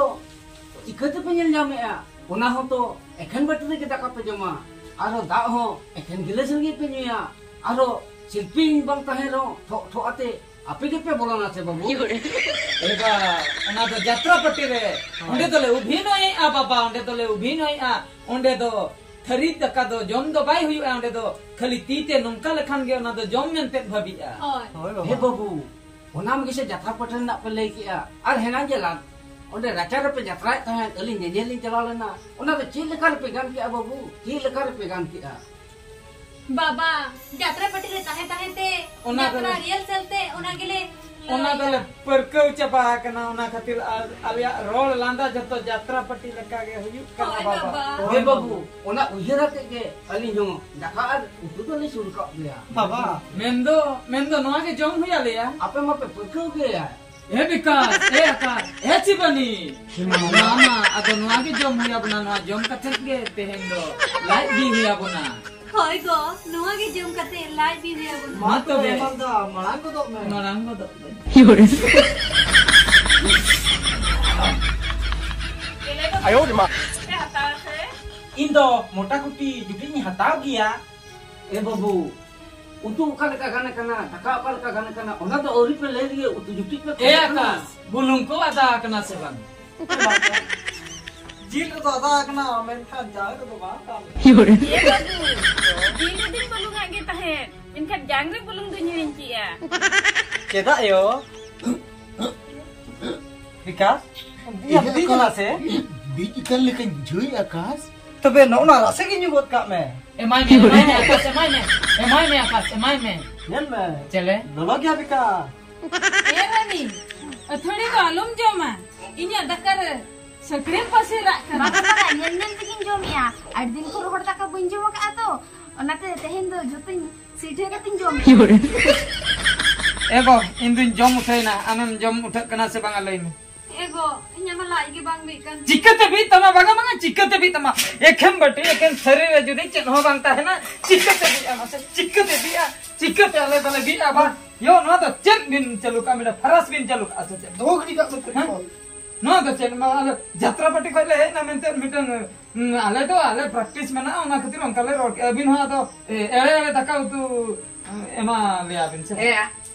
ᱪᱤᱠᱟᱹ ᱛᱮᱯᱮ ᱧᱮᱞ ᱧᱟᱢᱮᱫᱼᱟ? ᱚᱱᱟ ᱦᱚᱸ ᱛᱚ ᱮᱠᱷᱮᱱ ᱵᱟᱹᱴᱤ ᱨᱮᱜᱮ ᱫᱟᱠᱟ ᱯᱮ ᱡᱚᱢᱟ, ᱟᱨᱦᱚᱸ ᱫᱟᱜ ᱦᱚᱸ ᱮᱠᱷᱮᱱ ᱜᱤᱞᱟᱹᱥ ᱨᱮᱜᱮ ᱯᱮ ᱧᱩᱭᱟ, ᱟᱨᱦᱚᱸ ᱥᱤᱞᱯᱤᱧ ᱵᱟᱝ ᱛᱟᱦᱮᱸᱱ ᱨᱮᱦᱚᱸ ᱴᱷᱚᱜ ᱴᱷᱚᱜ ᱟᱛᱮ ᱟᱯᱮ ᱜᱮᱯᱮ ᱵᱚᱞᱚᱱᱟ ᱥᱮ ᱵᱟᱹᱵᱩ? ᱮ ᱵᱟ, ᱚᱱᱟ ᱫᱚ ᱡᱟᱛᱨᱟ ᱯᱟᱹᱴᱤ ᱨᱮ᱾ ᱦᱳᱭ᱾ ᱚᱸᱰᱮ ᱫᱚᱞᱮ ᱚᱵᱷᱤᱱᱚᱭᱮᱜᱼᱟ ᱵᱟᱵᱟ, ᱚᱸᱰᱮ ᱫᱚᱞᱮ ᱚᱵᱷᱤᱱᱚᱭᱮᱜᱼᱟ᱾ ᱚᱸᱰᱮ ᱫᱚ ᱛᱷᱟᱹᱨᱤ ᱫᱟᱠᱟ ᱫᱚ ᱡᱚᱢ ᱫᱚ ᱵᱟᱭ ᱦᱩᱭᱩᱜᱼᱟ, ᱚᱸᱰᱮ ᱫᱚ ᱠᱷᱟᱹᱞᱤ ᱛᱤ ᱛᱮ ᱱᱚᱝᱠᱟ ᱞᱮᱠᱷᱟᱱ ᱜᱮ ᱚᱱᱟ ᱫᱚ ᱡᱚᱢ ᱢᱮᱱᱛᱮ ᱵᱷᱟᱹᱵᱤᱜᱼᱟ᱾ ᱦᱳᱭ᱾ ᱦᱳᱭ ᱵᱟᱵᱟ᱾ ᱦᱮ ᱵᱟᱹᱵᱩ, ᱚᱱᱟ ᱢᱟ ᱜᱮᱥᱮ ᱡᱟᱛᱨᱟ ᱯᱟᱹᱴᱤ ᱨᱮᱱᱟᱜ ᱯᱮ ᱞᱟᱹᱭ ᱠᱮᱜᱼᱟ᱾ ᱟᱨ ᱦᱮᱱᱟᱝ ᱡᱮ ᱞᱟᱝ ᱚᱸᱰᱮ ᱨᱟᱪᱟ ᱨᱮᱯᱮ ᱡᱟᱛᱨᱟᱭᱮᱫ ᱛᱟᱦᱮᱸᱫ, ᱟᱹᱞᱤᱧ ᱧᱮᱧᱮᱞ ᱞᱤᱧ ᱪᱟᱞᱟᱣ ᱞᱮᱱᱟ, ᱚᱱᱟ ᱫᱚ ᱪᱮᱫ ᱞᱮᱠᱟ ᱨᱮᱯᱮ ᱜᱟᱱ ᱠᱮᱜᱼᱟ ᱵᱟᱹᱵᱩ? ᱪᱮᱫ ᱞᱮᱠᱟ ᱨᱮᱯᱮ ᱜᱟᱱ ᱠᱮᱜᱼᱟ? ᱵᱟᱵᱟ, ᱡᱟᱛᱨᱟ ᱯᱟᱹᱴᱤ ᱨᱮ ᱛᱟᱦᱮᱸ ᱛᱟᱦᱮᱸ ᱛᱮ ᱚᱱᱟ ᱡᱟᱛᱨᱟ ᱫᱚᱞᱮ ᱨᱤᱦᱟᱨᱥᱟᱞ ᱛᱮ ᱚᱱᱟ ᱜᱮᱞᱮ ᱚᱱᱟ ᱞᱟᱹᱭᱟ᱾ ᱫᱚᱞᱮ ᱯᱟᱹᱨᱠᱟᱹᱣ ᱪᱟᱵᱟ ᱟᱠᱟᱱᱟ, ᱚᱱᱟ ᱠᱷᱟᱹᱛᱤᱨ ᱟᱨ ᱟᱞᱮᱭᱟᱜ ᱨᱚᱲ ᱞᱟᱸᱫᱟ ᱡᱚᱛᱚ ᱡᱟᱛᱨᱟ ᱯᱟᱹᱴᱤ ᱞᱮᱠᱟ ᱜᱮ ᱦᱩᱭᱩᱜ ᱠᱟᱱᱟ ᱦᱳᱭ ᱵᱟᱵᱟ᱾ ᱵᱟᱵᱟ᱾ ᱦᱮ ᱵᱟᱹᱵᱩ, ᱚᱱᱟ ᱩᱭᱦᱟᱹᱨ ᱟᱛᱮ ᱜᱮ ᱟᱹᱞᱤᱧ ᱦᱚᱸ ᱫᱟᱠᱟ ᱟᱨ ᱩᱛᱩ ᱫᱚᱞᱤᱧ ᱥᱩᱨ ᱠᱟᱜ ᱜᱮᱭᱟ᱾ ᱵᱟᱵᱟ᱾ ᱢᱮᱱᱫᱚ, ᱢᱮᱱᱫᱚ ᱱᱚᱣᱟ ᱜᱮ ᱡᱚᱢ ᱦᱩᱭ ᱟᱞᱮᱭᱟ᱾ ᱟᱯᱮ ᱢᱟᱯᱮ ᱯᱟᱹᱨᱠᱟᱹᱣ ᱜᱮᱭᱟ᱾ ᱮ ᱵᱤᱠᱟᱥ, ᱮ ᱟᱠᱟᱥ, ᱮ ᱪᱤᱵᱟᱱᱤ᱾ ᱦᱮᱸ, ᱢᱟ, ᱢᱟ᱾ ᱢᱟ, ᱢᱟ, ᱟᱫᱚ ᱱᱚᱣᱟ ᱜᱮ ᱡᱚᱢ ᱦᱩᱭ ᱟᱵᱚᱱᱟ, ᱱᱚᱣᱟ ᱡᱚᱢ ᱠᱟᱛᱮᱫ ᱜᱮ ᱛᱮᱦᱮᱧ ᱫᱚ ᱞᱟᱡ ᱵᱤ ᱦᱩᱭ ᱟᱵᱚᱱᱟ᱾ ᱦᱳᱭ ᱜᱚ, ᱱᱚᱣᱟ ᱜᱮ ᱡᱚᱢ ᱠᱟᱛᱮ ᱞᱟᱡ ᱵᱤ ᱦᱩᱭ ᱟᱵᱚᱱᱟ᱾ ᱢᱟ ᱛᱚᱵᱮ᱾ ᱢᱟᱲᱟᱝ ᱫᱚ ᱢᱟᱲᱟᱝ ᱜᱚᱫᱚᱜ ᱢᱮ᱾ ᱢᱟᱲᱟᱝ ᱜᱚᱫᱚᱜ ᱢᱮ᱾ ᱟᱭᱳ ᱨᱮ ᱢᱟ᱾ ᱤᱧ ᱫᱚ ᱢᱚᱴᱟ ᱠᱩᱴᱤ ᱡᱩᱴᱤᱧ ᱦᱟᱛᱟᱣ ᱜᱮᱭᱟ᱾ ᱮ ᱵᱟᱹᱵᱩ, ᱩᱛᱩ ᱚᱠᱟ ᱞᱮᱠᱟ ᱜᱟᱱ ᱠᱟᱱᱟ, ᱫᱟᱠᱟ ᱚᱠᱟ ᱞᱮᱠᱟ ᱜᱟᱱ ᱠᱟᱱᱟ, ᱚᱱᱟ ᱫᱚ ᱟᱹᱣᱨᱤ ᱯᱮ ᱞᱟᱹᱭ ᱞᱮᱜᱮ, ᱩᱛᱩ ᱡᱩᱴᱤᱡ ᱯᱮ ᱮ ᱠᱷᱚᱡᱚᱜ ᱠᱟᱱᱟ᱾ ᱟᱠᱟᱥ, ᱵᱩᱞᱩᱝ ᱠᱚ ᱟᱫᱟ ᱟᱠᱟᱱᱟ ᱥᱮ ᱵᱟᱝ? ᱡᱤᱞ ᱨᱮᱫᱚ ᱟᱫᱟ ᱟᱠᱟᱱᱟ, ᱢᱮᱱᱠᱷᱟᱱ ᱡᱟᱝ ᱨᱮᱫᱚ ᱵᱟᱝ ᱟᱫᱟ ᱟᱠᱟᱱᱟ᱾ ᱮ ᱵᱟᱹᱵᱩ, ᱡᱤᱞ ᱨᱮᱫᱚᱧ ᱵᱩᱞᱩᱝ ᱟᱜ ᱜᱮ ᱛᱟᱦᱮᱸᱫ, ᱢᱮᱱᱠᱷᱟᱱ ᱡᱟᱝ ᱨᱮ ᱵᱩᱞᱩᱝ ᱫᱚᱧ ᱦᱤᱲᱤᱧ ᱠᱮᱜᱼᱟ᱾ ᱪᱮᱫᱟᱜ ᱭᱳ? ᱵᱤᱠᱟᱥ, ᱤᱭᱟᱹ ᱵᱤᱡ ᱠᱟᱱᱟ ᱥᱮ? ᱵᱤᱡ ᱠᱟᱱ ᱞᱮᱠᱟᱧ ᱵᱩᱡᱷᱟᱹᱣᱮᱫᱼᱟ, ᱟᱠᱟᱥ᱾ ᱛᱚᱵᱮ ᱱᱚᱜᱼᱚ ᱱᱟ ᱨᱟᱥᱮ ᱜᱮ ᱧᱩ ᱜᱚᱫ ᱠᱟᱜ ᱢᱮ᱾ ᱮᱢᱟᱭ ᱢᱮ, ᱮᱢᱟᱭ ᱢᱮ, ᱟᱠᱟᱥ, ᱮᱢᱟᱭ ᱢᱮ, ᱮᱢᱟᱭ ᱢᱮ, ᱟᱠᱟᱥ, ᱮᱢᱟᱭ ᱢᱮ᱾ ᱧᱮᱞ ᱢᱮ᱾ ᱪᱮᱞᱮ? ᱞᱚᱞᱚ ᱜᱮᱭᱟ ᱵᱤᱠᱟᱥ᱾ ᱮ ᱨᱟᱱᱤ, ᱟᱹᱛᱷᱟᱹᱲᱤ ᱫᱚ ᱟᱞᱚᱢ ᱡᱚᱢᱟ᱾ ᱤᱧᱟᱜ ᱫᱟᱠᱟ ᱨᱮ ᱥᱟᱹᱠᱲᱮᱢ ᱯᱟᱥᱮ ᱨᱟᱜ ᱠᱟᱱᱟ᱾ ᱵᱟᱵᱟ, ᱵᱟᱵᱟ, ᱧᱮᱞ ᱧᱮᱞ ᱛᱮᱜᱤᱧ ᱡᱚᱢᱮᱜᱼᱟ᱾ ᱟᱹᱰᱤ ᱫᱤᱱ ᱠᱷᱚᱱ ᱨᱚᱦᱚᱲ ᱫᱟᱠᱟ ᱵᱟᱹᱧ ᱡᱚᱢ ᱟᱠᱟᱫᱼᱟ ᱛᱚ, ᱚᱱᱟᱛᱮ ᱛᱮᱦᱮᱧ ᱫᱚ ᱡᱚᱛᱚᱧ ᱥᱤᱴᱷᱟᱹ ᱠᱟᱛᱮᱧ ᱡᱚᱢᱮᱜᱼᱟ᱾ ᱮ ᱜᱚ, ᱤᱧ ᱫᱩᱧ ᱡᱚᱢ ᱩᱴᱷᱟᱹᱭᱮᱱᱟ, ᱟᱢᱮᱢ ᱡᱚᱢ ᱩᱴᱷᱟᱹᱜ ᱠᱟᱱᱟ ᱥᱮ ᱵᱟᱝᱟ ᱞᱟᱹᱭ ᱢᱮ᱾ ᱮ ᱜᱚ, ᱤᱧᱟᱹᱜ ᱢᱟ ᱞᱟᱡ ᱜᱮ ᱵᱟᱝ ᱵᱤᱜ ᱠᱟᱱ ᱛᱤᱧᱟ᱾ ᱪᱤᱠᱟᱹᱛᱮ ᱵᱤᱜ ᱛᱟᱢᱟ? ᱵᱟᱝᱟ, ᱵᱟᱝᱟ, ᱪᱤᱠᱟᱹᱛᱮ ᱵᱤᱜ ᱛᱟᱢᱟ? ᱮᱠᱷᱮᱱ ᱵᱟᱹᱴᱤ, ᱮᱠᱷᱮᱱ ᱛᱷᱟᱹᱨᱤ ᱨᱮ ᱡᱩᱫᱤ ᱪᱮᱫ ᱦᱚᱸ ᱵᱟᱝ ᱛᱟᱦᱮᱱᱟ, ᱪᱤᱠᱟᱹᱛᱮ ᱵᱤᱜᱼᱟ? ᱢᱟᱥᱮ ᱪᱤᱠᱟᱹᱛᱮ ᱵᱤᱜᱼᱟ? ᱪᱤᱠᱟᱹᱛᱮ ᱟᱞᱮ ᱫᱚᱞᱮ ᱵᱤᱜᱼᱟ? ᱵᱟ, ᱭᱳ, ᱱᱚᱣᱟ ᱫᱚ ᱪᱮᱫ ᱵᱤᱱ ᱪᱟᱹᱞᱩ ᱠᱟᱜᱼᱟ? ᱢᱤᱫᱴᱟᱝ ᱯᱷᱟᱨᱟᱥ ᱵᱤᱱ ᱪᱟᱹᱞᱩ ᱠᱟᱜᱼᱟ ᱥᱮ ᱪᱮᱫ? ᱫᱚᱦᱚ ᱜᱤᱰᱤ ᱠᱟᱜ ᱢᱮ ᱦᱮᱸ? ᱛᱮᱨᱯᱚᱞ᱾ ᱱᱚᱣᱟ ᱫᱚ ᱪᱮᱫ? ᱢᱟ, ᱟᱞᱮ ᱡᱟᱛᱨᱟ ᱯᱟᱨᱴᱤ ᱠᱷᱚᱱ ᱞᱮ ᱦᱮᱡ ᱮᱱᱟ ᱢᱮᱱᱛᱮ ᱢᱤᱫᱴᱟᱝ, ᱩᱸ, ᱟᱞᱮ ᱫᱚ, ᱟᱞᱮ ᱯᱨᱮᱠᱴᱤᱥ ᱢᱮᱱᱟᱜᱼᱟ, ᱚᱱᱟ ᱠᱷᱟᱹᱛᱤᱨ ᱚᱱᱠᱟ ᱞᱮ ᱨᱚᱲ ᱠᱮᱜᱼᱟ᱾ ᱟᱹᱵᱤᱱ ᱦᱚᱸ ᱟᱫᱚ, ᱮ, ᱮᱲᱮ ᱮᱲᱮ ᱫᱟᱠᱟ ᱩᱛᱩ, ᱮ, ᱮᱢᱟ ᱞᱮᱭᱟ ᱵᱤᱱ ᱥᱮ? ᱦᱮᱸ,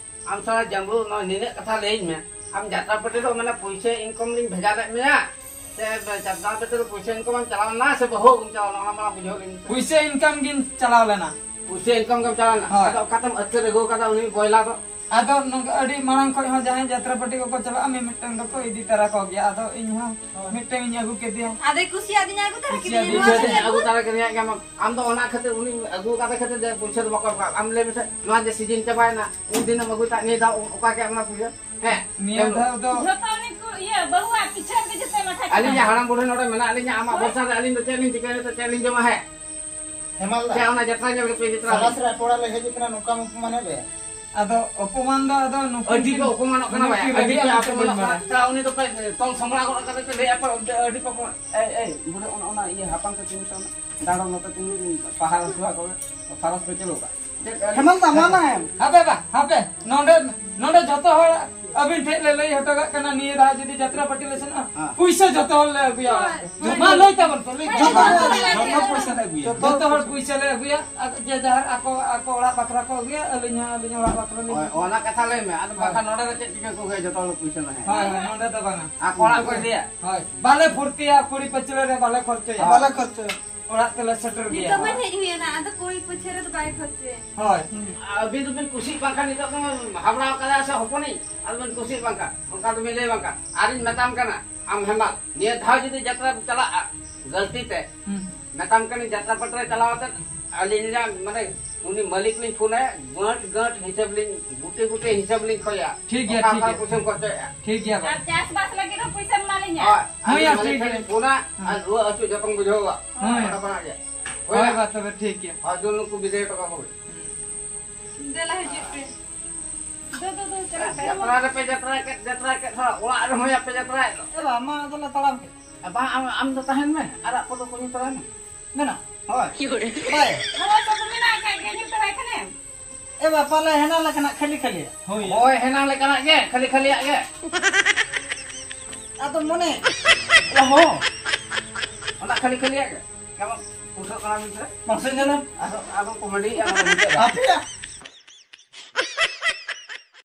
ᱟᱢ ᱥᱟᱞᱟ ᱡᱟᱢᱵᱽᱲᱩ, ᱱᱚᱣᱟ ᱱᱤᱱᱟᱹᱜ ᱠᱟᱛᱷᱟ ᱞᱟᱹᱭᱟᱹᱧ ᱢᱮ᱾ ᱟᱢ ᱡᱟᱛᱨᱟ ᱯᱟᱨᱴᱤ ᱫᱚ ᱢᱟᱱᱮ ᱯᱩᱭᱥᱟᱹ ᱤᱱᱠᱚᱢ ᱞᱤᱧ ᱵᱷᱮᱡᱟ ᱞᱮᱫ ᱢᱮᱭᱟ? ᱥᱮ ᱡᱟᱛᱨᱟ ᱯᱟᱨᱴᱤ ᱫᱚ ᱯᱩᱭᱥᱟᱹ ᱤᱱᱠᱚᱢ ᱮᱢ ᱪᱟᱞᱟᱣ ᱞᱮᱱᱟ ᱥᱮ ᱵᱟᱹᱦᱩ ᱟᱹᱜᱩᱢ ᱪᱟᱞᱟᱣ ᱞᱮᱱᱟ? ᱚᱱᱟ ᱢᱟᱲᱟᱝ ᱵᱩᱡᱷᱟᱹᱣ ᱞᱤᱧ ᱢᱮᱥᱮ᱾ ᱯᱩᱭᱥᱟᱹ ᱤᱱᱠᱟᱢ ᱜᱤᱧ ᱪᱟᱞᱟᱣ ᱞᱮᱱᱟ᱾ ᱯᱩᱭᱥᱟᱹ ᱤᱱᱠᱟᱢ ᱜᱮᱢ ᱪᱟᱞᱟᱣ ᱞᱮᱱᱟ? ᱦᱳᱭ᱾ ᱟᱫᱚ ᱚᱠᱟᱛᱮᱢ ᱟᱹᱛᱠᱟᱹᱨ ᱟᱹᱜᱩ ᱠᱟᱫᱟ ᱩᱱᱤ ᱵᱚᱭᱞᱟ ᱫᱚ? ᱟᱫᱚ ᱱᱚᱝᱠᱟ ᱟᱹᱰᱤ ᱢᱟᱲᱟᱝ ᱠᱷᱚᱱ ᱦᱚᱸ ᱡᱟᱦᱟᱸᱭ ᱡᱟᱛᱨᱟ ᱯᱟᱨᱴᱤ ᱠᱚᱠᱚ ᱪᱟᱞᱟᱜᱼᱟ, ᱢᱤ-, ᱢᱤᱫᱴᱟᱝ ᱫᱚᱠᱚ ᱤᱫᱤ ᱛᱟᱨᱟ ᱠᱚ ᱜᱮᱭᱟ᱾ ᱟᱫᱚ ᱤᱧ ᱦᱚᱸ ᱦᱳᱭ᱾ ᱢᱤᱫᱴᱟᱝ ᱤᱧ ᱟᱹᱜᱩ ᱠᱮᱫᱮᱭᱟ᱾ ᱟᱫᱚᱭ ᱠᱩᱥᱤᱭᱟᱫᱤᱧᱟ, ᱟᱹᱜᱩ ᱛᱟᱨᱟ ᱠᱮᱫᱮᱭᱟ᱾ ᱠᱩᱥᱤᱭᱟᱫᱤᱧᱟ, ᱟᱹᱜᱩ ᱛᱟᱨᱟ ᱠᱮᱫᱮᱭᱟ᱾ ᱟᱢ ᱫᱚ ᱚᱱᱟ ᱠᱷᱟᱹᱛᱤᱨ, ᱩᱱᱤ ᱟᱹᱜᱩ ᱠᱟᱫᱮ ᱠᱷᱟᱹᱛᱤᱨ ᱡᱮ ᱯᱩᱭᱥᱟᱹ ᱫᱚ ᱵᱟᱠᱚ ᱮᱢ ᱠᱟᱜ᱾ ᱟᱢ ᱞᱟᱹᱭ ᱢᱮᱥᱮ, ᱱᱚᱣᱟ ᱡᱮ ᱥᱤᱡᱤᱱ ᱪᱟᱵᱟᱭᱮᱱᱟ, ᱩᱱ ᱫᱤᱱᱮᱢ ᱟᱹᱜᱩᱭ ᱛᱟᱦᱮᱸᱫ, ᱱᱤᱭᱟᱹ ᱫᱷᱟᱣ ᱚᱠᱟ ᱠᱮᱫ ᱟᱢ ᱚᱱᱟ ᱯᱩᱭᱥᱟᱹ? ᱦᱮᱸ, ᱱᱤᱭᱟᱹ ᱮᱢ ᱫᱚ᱾ ᱫᱷᱟᱣ ᱫᱚ ᱡᱷᱚᱛᱚ ᱩᱱᱤ ᱠᱚ, ᱤᱭᱟᱹ, ᱵᱟᱹᱦᱩᱣᱟᱜ ᱯᱤᱪᱷᱟᱹ ᱨᱮᱜᱮ ᱡᱷᱚᱛᱚᱭ ᱞᱟᱴᱷᱟ ᱠᱟᱱᱟ᱾ ᱟᱹᱞᱤᱧᱟᱜ ᱦᱟᱲᱟᱢ ᱵᱩᱲᱦᱤ ᱱᱚᱰᱮ ᱢᱮᱱᱟᱜ ᱞᱤᱧᱟ, ᱟᱢᱟᱜ ᱦᱳᱭ᱾ ᱵᱷᱚᱨᱥᱟ ᱨᱮ ᱟᱹᱞᱤᱧ ᱫᱚ ᱪᱮᱫ ᱞᱤᱧ ᱪᱤᱠᱟᱹᱭᱟ, ᱱᱤᱛᱚᱜ ᱪᱮᱫ ᱞᱤᱧ ᱡᱚᱢᱟ? ᱦᱮᱸ᱾ ᱦᱮᱢᱟᱞ ᱫᱟ᱾ ᱥᱮ ᱚᱱᱟ ᱡᱟᱛᱨᱟ ᱧᱮᱞ ᱜᱮᱯᱮ ᱤᱫᱤ ᱛᱚᱨᱟ ᱥᱟᱞᱟᱥ ᱨᱮ ᱟᱯᱚᱲᱟ ᱞᱮ ᱦᱮᱡ ᱟᱠᱟᱱᱟ, ᱱᱚᱝᱠᱟ ᱢᱚᱱᱮ ᱞᱮ᱾ ᱟᱫᱚ ᱚᱯᱚᱢᱟᱱ ᱫᱚ ᱟᱫᱚ ᱱᱩᱠᱩ ᱟᱹᱰᱤ ᱠᱤᱱ ᱯᱮ ᱚᱯᱚᱢᱟᱱᱚᱜ ᱠᱟᱱᱟ ᱱᱩᱠᱩ ᱵᱷᱟᱭ, ᱠᱤᱱ ᱟᱹᱰᱤ ᱨᱮᱜᱮ ᱯᱮ ᱟᱢ ᱚᱯᱚᱢᱟᱱᱚᱜ ᱪᱮᱫ ᱠᱟᱱᱟ᱾ ᱵᱟᱲᱟᱭᱟ? ᱛᱟ ᱩᱱᱤ ᱫᱚᱯᱮ ᱛᱚᱞ ᱥᱟᱢᱵᱲᱟᱣ ᱜᱚᱫ ᱠᱟᱛᱮ ᱯᱮ ᱞᱟᱹᱭᱮᱫᱼᱟ ᱯᱮ, ᱟᱹᱰᱤ, ᱟᱹᱰᱤ ᱯᱮ ᱚᱯᱚᱢᱟᱱ᱾ ᱮᱭ, ᱮᱭ, ᱵᱩᱰᱷᱟᱹ, ᱚᱱᱟ, ᱚᱱᱟ ᱤᱭᱟᱹ ᱦᱟᱯᱟᱝ ᱛᱮ ᱛᱤᱸᱜᱩ ᱛᱟᱵᱚᱱᱟ᱾ ᱰᱟᱸᱰᱚᱢ ᱱᱚᱛᱮ ᱛᱤᱸᱜᱩ, ᱯᱟᱦᱟᱨ ᱦᱚᱪᱚᱣᱟᱜ ᱠᱚ, ᱯᱷᱟᱨᱟᱥ ᱯᱮ ᱪᱟᱹᱞᱩ ᱠᱟᱜ᱾ ᱦᱮᱢᱟᱞ ᱫᱟ, ᱢᱟ ᱱᱟ ᱮᱢ᱾ ᱦᱟᱯᱮ ᱵᱟ, ᱦᱟᱯᱮ᱾ ᱱᱚᱰᱮ, ᱱᱚᱰᱮ ᱡᱷᱚᱛᱚ ᱦᱚᱲ ᱟᱹᱵᱤᱱ ᱴᱷᱮᱡ ᱞᱮ ᱞᱟᱹᱭ ᱦᱚᱴᱚ ᱠᱟᱜ ᱠᱟᱱᱟ, ᱱᱤᱭᱟᱹ ᱫᱷᱟᱣ ᱡᱩᱫᱤ ᱡᱟᱛᱨᱟ ᱯᱟᱨᱴᱤ ᱞᱮ ᱥᱮᱱᱚᱜᱼᱟ, ᱦᱮᱸ᱾ ᱯᱩᱭᱥᱟᱹ ᱡᱷᱚᱛᱚ ᱦᱚᱲ ᱞᱮ ᱟᱹᱜᱩᱭᱟ᱾ ᱦᱳᱭ, ᱦᱳᱭ᱾ ᱢᱟ ᱞᱟᱹᱭ ᱛᱟᱵᱚᱱ ᱯᱮ, ᱞᱟᱹᱭ ᱡᱷᱚᱛᱚ ᱛᱟᱵᱚᱱ᱾ ᱦᱚᱲ, ᱡᱷᱚᱛᱚ ᱯᱚᱭᱥᱟ ᱞᱮ ᱟᱹᱜᱩᱭᱟ᱾ ᱡᱷᱚᱛᱚ ᱦᱚᱲ ᱯᱩᱭᱥᱟᱹ ᱞᱮ ᱟᱹᱜᱩᱭᱟ, ᱟᱨ ᱡᱮ ᱡᱟᱦᱟᱸ ᱟᱠᱚ, ᱟᱠᱚ ᱚᱲᱟᱜ ᱵᱟᱠᱷᱨᱟ ᱠᱚ ᱟᱹᱜᱩᱭᱟ, ᱟᱹᱞᱤᱧ ᱦᱚᱸ ᱟᱹᱞᱤᱧ ᱚᱲᱟᱜ ᱵᱟᱠᱷᱨᱟ ᱞᱤᱧ ᱦᱳᱭ, ᱟᱹᱜᱩᱭᱟ᱾ ᱚᱱᱟ ᱠᱟᱛᱷᱟ ᱞᱟᱹᱭ ᱢᱮ, ᱟᱫᱚ ᱦᱳᱭ᱾ ᱵᱟᱠᱷᱟᱱ ᱱᱚᱰᱮ ᱫᱚ ᱪᱮᱫ ᱪᱤᱠᱟᱹ ᱠᱚ ᱦᱩᱭᱩᱜᱼᱟ, ᱡᱷᱚᱛᱚ ᱦᱚᱲ ᱯᱩᱭᱥᱟᱹ ᱫᱚ ᱦᱮᱸ᱾ ᱦᱳᱭ, ᱦᱳᱭ, ᱱᱚᱰᱮ ᱫᱚ ᱵᱟᱝᱟ᱾ ᱟᱨ ᱠᱚᱲᱟ ᱠᱚ ᱤᱫᱤᱭᱟ? ᱦᱳᱭ, ᱵᱟᱞᱮ ᱯᱷᱩᱨᱛᱤᱭᱟ, ᱠᱩᱲᱤ ᱯᱟᱹᱪᱷᱞᱟᱹ ᱨᱮ ᱵᱟᱞᱮ ᱠᱷᱚᱨᱪᱚᱭᱟ᱾ ᱵᱟᱞᱮ ᱠᱷᱚᱨᱪᱚᱭᱟ᱾ ᱚᱲᱟᱜ ᱛᱮᱞᱮ ᱥᱮᱴᱮᱨ ᱜᱮᱭᱟ᱾ ᱱᱤᱛᱚᱜ ᱢᱟᱧ ᱦᱮᱡ ᱦᱩᱭ ᱮᱱᱟ, ᱟᱫᱚ ᱠᱩᱲᱤ ᱯᱟᱹᱪᱷᱞᱟᱹ ᱨᱮᱫᱚ ᱵᱟᱭ ᱠᱷᱚᱨᱪᱚᱭᱟ᱾ ᱦᱳᱭ᱾ ᱟᱹᱵᱤᱱ ᱫᱚᱵᱤᱱ ᱠᱩᱥᱤᱜ ᱵᱟᱝᱠᱷᱟᱱ ᱱᱤᱛᱚᱜ ᱫᱚ ᱦᱟᱵᱲᱟᱣ ᱠᱟᱫᱟ ᱥᱮ ᱦᱚᱯᱚᱱᱤᱡ, ᱟᱫᱚᱵᱤᱱ ᱠᱩᱥᱤᱜ ᱵᱟᱝᱠᱷᱟᱱ ᱚᱱᱠᱟ ᱫᱚᱵᱤᱱ ᱞᱟᱹᱭ ᱵᱟᱝᱠᱷᱟᱱ᱾ ᱟᱨᱤᱧ ᱢᱮᱛᱟᱢ ᱠᱟᱱᱟ, ᱟᱢ ᱦᱮᱢᱟᱞ, ᱱᱤᱭᱟᱹ ᱫᱷᱟᱣ ᱡᱩᱫᱤ ᱡᱟᱛᱨᱟ ᱪᱟᱞᱟᱜᱼᱟ ᱜᱟᱹᱞᱛᱤ ᱛᱮ, ᱦᱩᱸ᱾ ᱢᱮᱛᱟᱢ ᱠᱟᱹᱱᱟᱹᱧ ᱡᱟᱛᱨᱟ ᱯᱟᱛᱨᱟ ᱪᱟᱞᱟᱣ ᱠᱟᱛᱮ ᱟᱹᱞᱤᱧ ᱨᱮᱱ ᱢᱟᱱᱮ ᱩᱱᱤ ᱢᱟᱹᱞᱤᱠ ᱞᱤᱧ ᱯᱷᱳᱱᱟᱭᱟ, ᱜᱟᱹᱴ ᱜᱟᱹᱴ ᱦᱤᱥᱟᱹᱵ ᱞᱤᱧ, ᱜᱩᱴᱮ ᱜᱩᱴᱮ ᱦᱤᱥᱟᱹᱵ ᱞᱤᱧ ᱠᱷᱚᱡᱟ᱾ ᱴᱷᱤᱠ ᱜᱮᱭᱟ, ᱚᱠᱟ ᱴᱷᱤᱠ ᱚᱠᱟ ᱜᱮᱭᱟ᱾ ᱯᱚᱭᱥᱟᱢ ᱠᱷᱚᱨᱪᱟᱭᱮᱫᱼᱟ? ᱴᱷᱤᱠ ᱜᱮᱭᱟ ᱵᱟᱵᱟ᱾ ᱟᱨ ᱪᱟᱥᱵᱟᱥ ᱞᱟᱹᱜᱤᱫ ᱦᱚᱸ ᱯᱚᱭᱥᱟ ᱮᱢᱟ ᱞᱤᱧᱟ᱾ ᱦᱳᱭ, ᱦᱳᱭ, ᱟᱹᱞᱤᱧ ᱭᱟ, ᱢᱟᱹᱞᱤᱠ ᱴᱷᱤᱠ ᱴᱷᱮᱱ ᱜᱮᱭᱟ᱾ ᱞᱤᱧ ᱯᱷᱳᱱᱟ ᱟᱨ ᱦᱳᱭ᱾ ᱨᱩᱣᱟᱹ ᱦᱟᱹᱥᱩ ᱡᱚᱛᱚᱱ ᱵᱩᱡᱷᱟᱹᱣᱟ᱾ ᱦᱳᱭ᱾ ᱚᱸᱰᱮ ᱠᱷᱚᱱᱟᱜ ᱜᱮ᱾ ᱦᱳᱭ, ᱦᱳᱭ᱾ ᱵᱟ, ᱛᱚᱵᱮ ᱴᱷᱤᱠ ᱜᱮᱭᱟ᱾ ᱦᱳᱭ, ᱫᱩ ᱱᱩᱠᱩ ᱵᱤᱫᱟᱹᱭ ᱦᱚᱴᱚ ᱠᱟᱠᱚ ᱵᱤᱱ᱾ ᱦᱩᱸ᱾ ᱫᱮᱞᱟ ᱦᱤᱡᱩᱜ ᱯᱮ᱾ ᱫᱩ, ᱫᱩ, ᱫᱩ, ᱪᱟᱞᱟᱜ ᱯᱮ᱾ ᱡᱟᱛᱨᱟ ᱨᱮᱯᱮ ᱡᱟᱛᱨᱟᱭ ᱠᱮᱫ, ᱡᱟᱛᱨᱟᱭ ᱠᱮᱫ, ᱦᱚᱸ, ᱚᱲᱟᱜ ᱨᱮᱦᱚᱸ ᱭᱟᱯᱮ ᱡᱟᱛᱨᱟᱭᱮᱫ᱾ ᱮ ᱵᱟ, ᱢᱟ ᱟᱫᱚᱞᱮ ᱛᱟᱲᱟᱢ ᱠᱮᱫ᱾ ᱮ ᱵᱟ, ᱟᱢ, ᱟᱢ ᱫᱚ ᱛᱟᱦᱮᱱ ᱢᱮ, ᱟᱨᱟᱜ ᱯᱚᱫᱚ ᱠᱚ ᱧᱩ ᱛᱚᱨᱟᱭ ᱢᱮ᱾ ᱢᱮᱱᱟᱜ? ᱦᱳᱭ᱾ ᱵᱟᱭ᱾ ᱦᱳᱭ, ᱛᱚᱵᱮ ᱢᱮᱱᱟᱜ ᱟᱠᱟᱫ ᱜᱮ, ᱧᱩ ᱛᱚᱨᱟᱭ ᱠᱷᱟᱱᱮᱢ᱾ ᱮ ᱵᱟ, ᱯᱟᱞᱮ ᱦᱮᱱᱟ ᱞᱮᱠᱟᱱᱟᱜ ᱠᱷᱟᱹᱞᱤ ᱠᱷᱟᱹᱞᱤᱭᱟᱜ᱾ ᱦᱳᱭ᱾ ᱦᱳᱭ, ᱦᱮᱱᱟ ᱞᱮᱠᱟᱱᱟᱜ ᱜᱮ, ᱠᱷᱟᱹᱞᱤ ᱠᱷᱟᱹᱞᱤᱭᱟᱜ ᱜᱮ᱾ ᱟᱫᱚ ᱢᱚᱱᱮ᱾ ᱚ ᱦᱚᱸ᱾ ᱚᱱᱟ ᱠᱷᱟᱹᱞᱤ ᱠᱷᱟᱹᱞᱤᱭᱟᱜ ᱜᱮ᱾ ᱠᱮᱢᱚᱱ ᱵᱩᱡᱷᱟᱹᱜ ᱠᱟᱱᱟ ᱢᱮᱱᱛᱮ? ᱢᱟᱥᱮ ᱧᱮᱞᱟᱢ᱾ ᱟᱫᱚ, ᱟᱫᱚ ᱠᱚᱢᱮᱰᱤᱭᱮᱫᱼᱟ ᱚᱱᱟ ᱢᱩᱪᱟᱹᱫ ᱨᱮ᱾ ᱟᱯᱮᱭᱟᱜ?